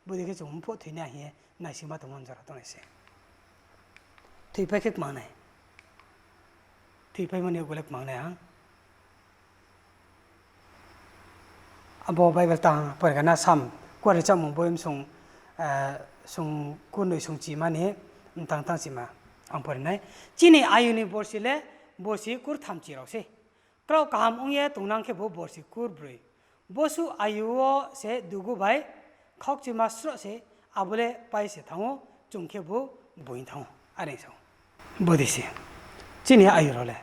Bodei khe chung mphuh thoi nai hing ye naisingma tongmo jora tongnai se. Thoipai khe kmang nai. Thoipaimo ni ugu le kmang nai ha. Abo Bible tang pore kha na Sam kuari chámung boi bsung, sung kurnoi sung chima ni mtang tang chima ang pore nai. Chini ayu ni borsi le borsi kurthamchi rao sei. Kraoh kaham ong ye tongnang khebu borsi kurbroi. Bosuh ayu wo se dugu bai khaukchima sroh se, abo le pai se thanng ou, chung khebu boing thanng ou. Are sa ou. Bodei se. Chini ayu rao le.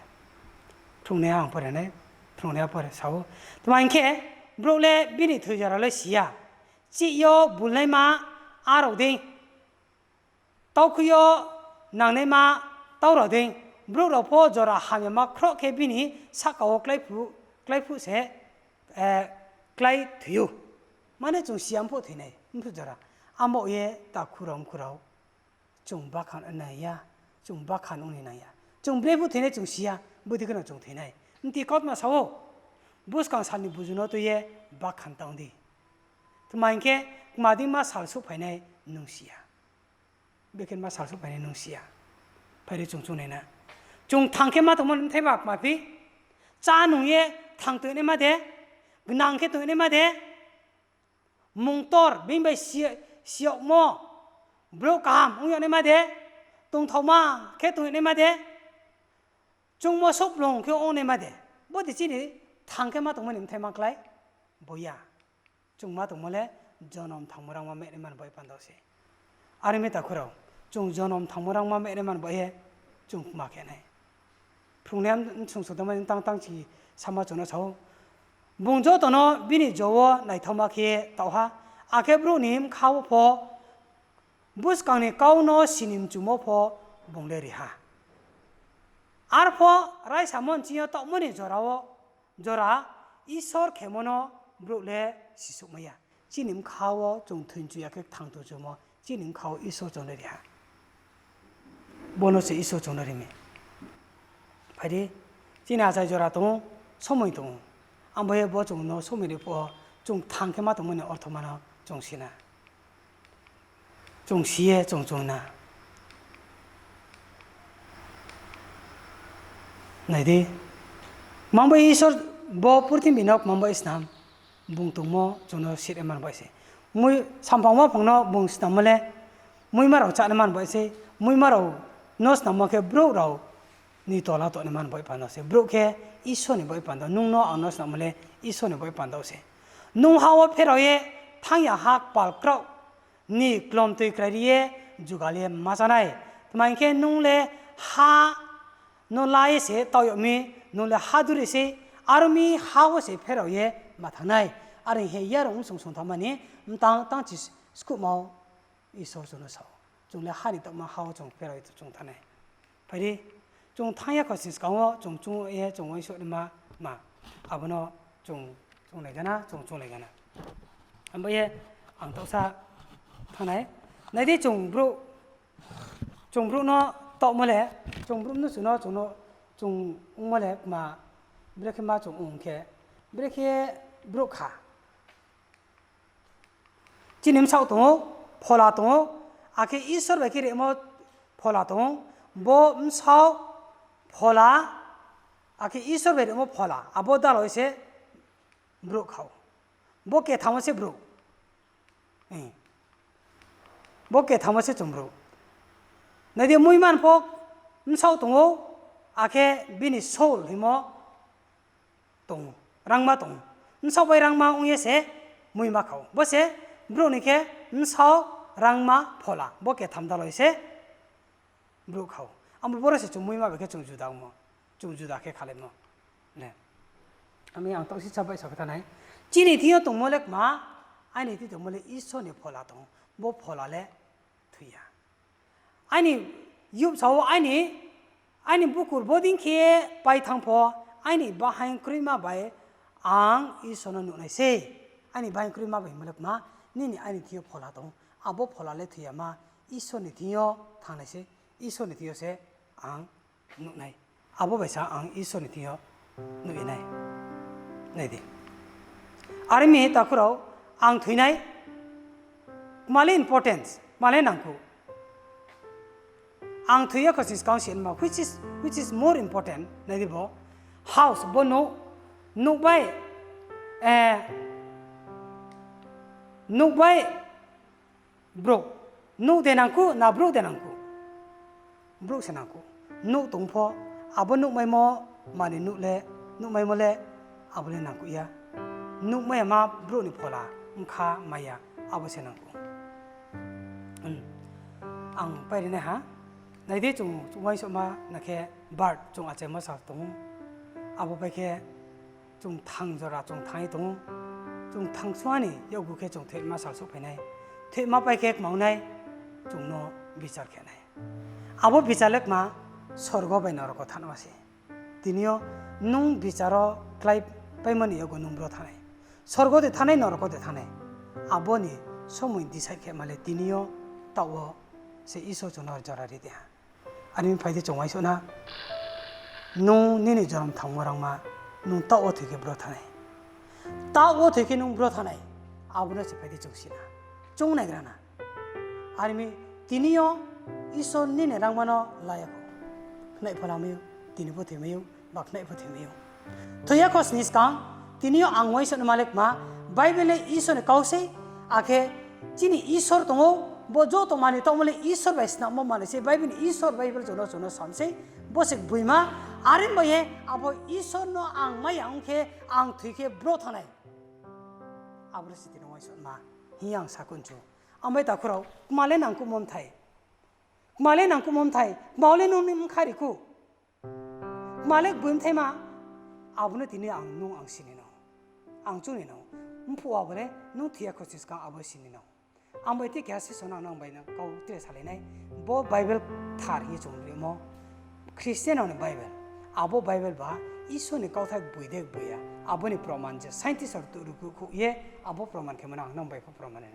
Phrungnaiha ang pore nai, phrungnaiha pore sa ou. Tma hing khe, brouh le bini thoi jora le si ya. Chih yo bulnaima arao dei, taukhui yo nangnaima taurao dei, brouh rao pho jora hamyama khroh khe bini sahka wo klái phuh, klái phuh se, klái thoi ou. Mane chung si ya mphuh thoi nai, mphuh jora. Abo ye takhu rao mkhu rao, chung bakhan nai ya, chung bakhan ong ni nai ya. Chung bre phuh thoi nai chung si ya, bodei kheno chung thoi nai. Mti kautma sa ou, buskang sal ni buzu no tui ye bakhan tang di. Tma hing khe, kma dei ma sal souhphai nai nung si ya. Bekhe ma sal souhphai nai nung si ya. Phai di chung chung nai na. Chung thang khe ma tongmo bthai ba kma phi. Chá nung ye thang tongnaima de, gnang khe tongnaima de, mungtor bini bai si-, siyagmo, brouh kaham ong yagnaima de, tongthaoma khe tong yagnaima de, chungmo souhplung khe ongnaima de. Bodei chini thang khe ma tongmo ni bthai ma klái? Bo ya. Chung ma tongmo le jonom thangmo rangma mehnaima ni baoh ye panda se. Are mi takhu rao, chung jonom thangmo rangma mehnaima ni baoh ye chung kma khe nai. Phrungnaiha bsung sodama tang tang chi sama chung no sa ou. Bung joto no bini jo wo naithaoma khe taoh ha, akhe brouh ni bkha wo pho buskang ni kau no sini mchumo pho bung le ri ha. Arpho raisamo nching yo taohmo ni jora wo, jora Isor khemo no brouh le sisouhmai ya. Chini bkha wo chung thoi mchu ya khe kthang tong chumo, chini bkha wo Isor chung le ri ha. Bo no se Isor chung no ri mi. Phai di, chini achai jora tong ou, somoi tong ou. Abo ye bo chung no somoi ri phuh wo, chung thang khe ma tongmo ni ortho ma no chung si na. Chung si ye chung chung na. Nai di, mang bai Isor bo purthimbi no mang bai snam, bung tongmo chung no sir man bai se. Mui samphang ma phang no bung snammo le, muima rao chánai man bai se, muima rao no snammo khe brouh rao ni tola tongnai man bai panda se. Brouh khe Isor ni bai panda, nung no ang no snammo le Isor ni bai panda se. Nung ha wo pherao ye thanng ya ha kpal kraoh ni klomtoi krai ri ye jugal ye ma chá nai. Tma hing khe nung le ha no la ye se tau yag mi, nung le ha duri se, aro mi ha wo se pherao ye ma thanng nai. Are hing ye yarung msung sung thanngma ni mtang tangchi skuhma wo Isor chung no sa ou. Chung le ha ni taohma ha wo chung pherao ye chung thanng nai. Phai di, chung thanng ya khosning skang wo chung chung ye chung uaingsouh naima ma, abo no chung, chung nai gana, chung chung lai gana. Abo ye ang taohsa thanng nai. Nai di, chung brouh no taohmo le, chung brouh mnusu no chung no, chung ongmo le kma, brekhe ma chung ong khe, brekhe brouh kha. Chini bsaoh tong ou, phola tong ou, akhe Isor bai khe rimo phola tong ou, bo bsaoh, phola, akhe Isor bai rimo phola, abo daloi se brouh kha ou. Bo ketham wo se brouh. Bo ketham wo se chung brouh. Nai di, muiman pho bsaoh tong ou, akhe bini soul hingmo tong ou, rangma tong ou. Bsaoh bai rangma ong ye se muima kha ou. Bo se brouh ni khe bsaoh, rangma, phola, bo ketham daloi se brouh kha ou. Abo boro se chung muima bai khe chung juda ongmo, chung juda khe khalaimo. Ami ang taoh sisa bai sa khe thanng nai. Chini thing yo tongmo le kma, aini thing tongmo le Isor ni phola tong ou. Bo phola le thoi ya. Aini yubsa wo aini, aini bukur bodei khe pai thanng pho, aini bahaing kroima bai ang Isor no nuh nai sei. Aini bahaing kroima bai hingmo le kma, nini aini thing yo phola tong ou. Abo phola le thoi ya ma, Isor ni thing yo thanng nai sei, Isor ni thing yo se ang nuh nai. Abo bai sa ang Isor ni thing yo nuh ye nai. Nai di. Are mi takhu rao, ang thoi nai, kma le importance, kma le nangkhu. Ang thoi ya khosning skang se ma, which is, which is more important, nai di bo. House, bo nouh, nouh bai, eh, nouh bai brouh, nouh de nangkhu, na brouh de nangkhu? Brouh se nangkhu. Nouh tong pho, abo nuhmaimo, mani nuh le, nuhmaimo le, abo le nangkhu ya. Nuhmai ya ma brouh ni phola, bkha mai ya, abo se nangkhu. Ang pai ri nai ha, nai di chung uaingsouhma na khe bird chung achaimo sal tong ou, abo pai khe chung thang jora chung thang ye tong ou, chung thang sua ni yakgu khe chung thoima sal souhphai nai, thoima pai khe kmang nai, chung no bichar khe nai. Abo bichar le kma, sorgo bai norok wo thanngma se. Tini yo nung bichar wo kláipaimo ni yakgu nung bro thanng nai. Sorgo de thanng nai, norok wo de thanng nai. Abo ni somoi decide khe ma le tini yo taoh wo se Isor chung no jora ri di ha. Are mi phai di chung uaingsouh na. Nung nini jonom thangmo rangma, nung taoh wo thoi khe bro thanng nai. Taoh wo thoi khe nung bro thanng nai. Abo no se phai di chung si na. Chung naigra na. Are mi tini yo Isor nini rangma no la ya kho. Khnai pho lamai ou, tini pho thoimai ou, ba khnai pho thoimai ou. Thoi ya khosning skang, tini yo ang uaingsouh no ma le kma, Bible le Isor ni kau sei, akhe chini Isor tong ou, bo joto manoi taohmo le Isor bai snammo manoi sei, Bible ni Isor Bible chung no chung no sam sei, bo se gboima, are bai ye abo Isor no ang mai ya ong khe, ang thoi khe bro thanng nai. Abo no se tini uaingsouh ma hing ye ang sa khunchu. Ang bai takhu rao, kma le nangkuhmo mthai. Kma le nangkuhmo mthai, kma le nung ni bkha ri kho. Kma le gboi mthaima, abo no tini ang nung ang si ni nang. Ang chung ni nang. Mphuh abo le nung thoi ya khosning skang abo si ni nang. Ang bai te keha session ang nang bai nang kau tre salai nai. Bo Bible kthar hing ye chung rimo, Christian rao ni Bible. Abo Bible ba Isor ni kauthai gboi de gboi ya, abo ni proman je scientist rao tuh ruhkhouh ye, abo proman khe mano ang nang bai pho proman nai.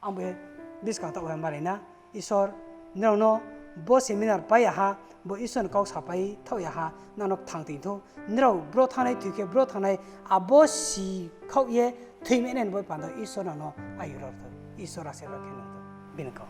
Ang bai buskang taoh bai malai na, Isor nrao no Bo seminar pai ya ha, bo Isor ni kau sapai thaoh ya ha, nang no kthang toing thou. Nrao bro thanngnai thoi khe bro thanngnai, abo si khaoh ye thoimai nai ni bo panda Isor nang no ayu ro thou. Isor aserba khe nang thou. Bini kau.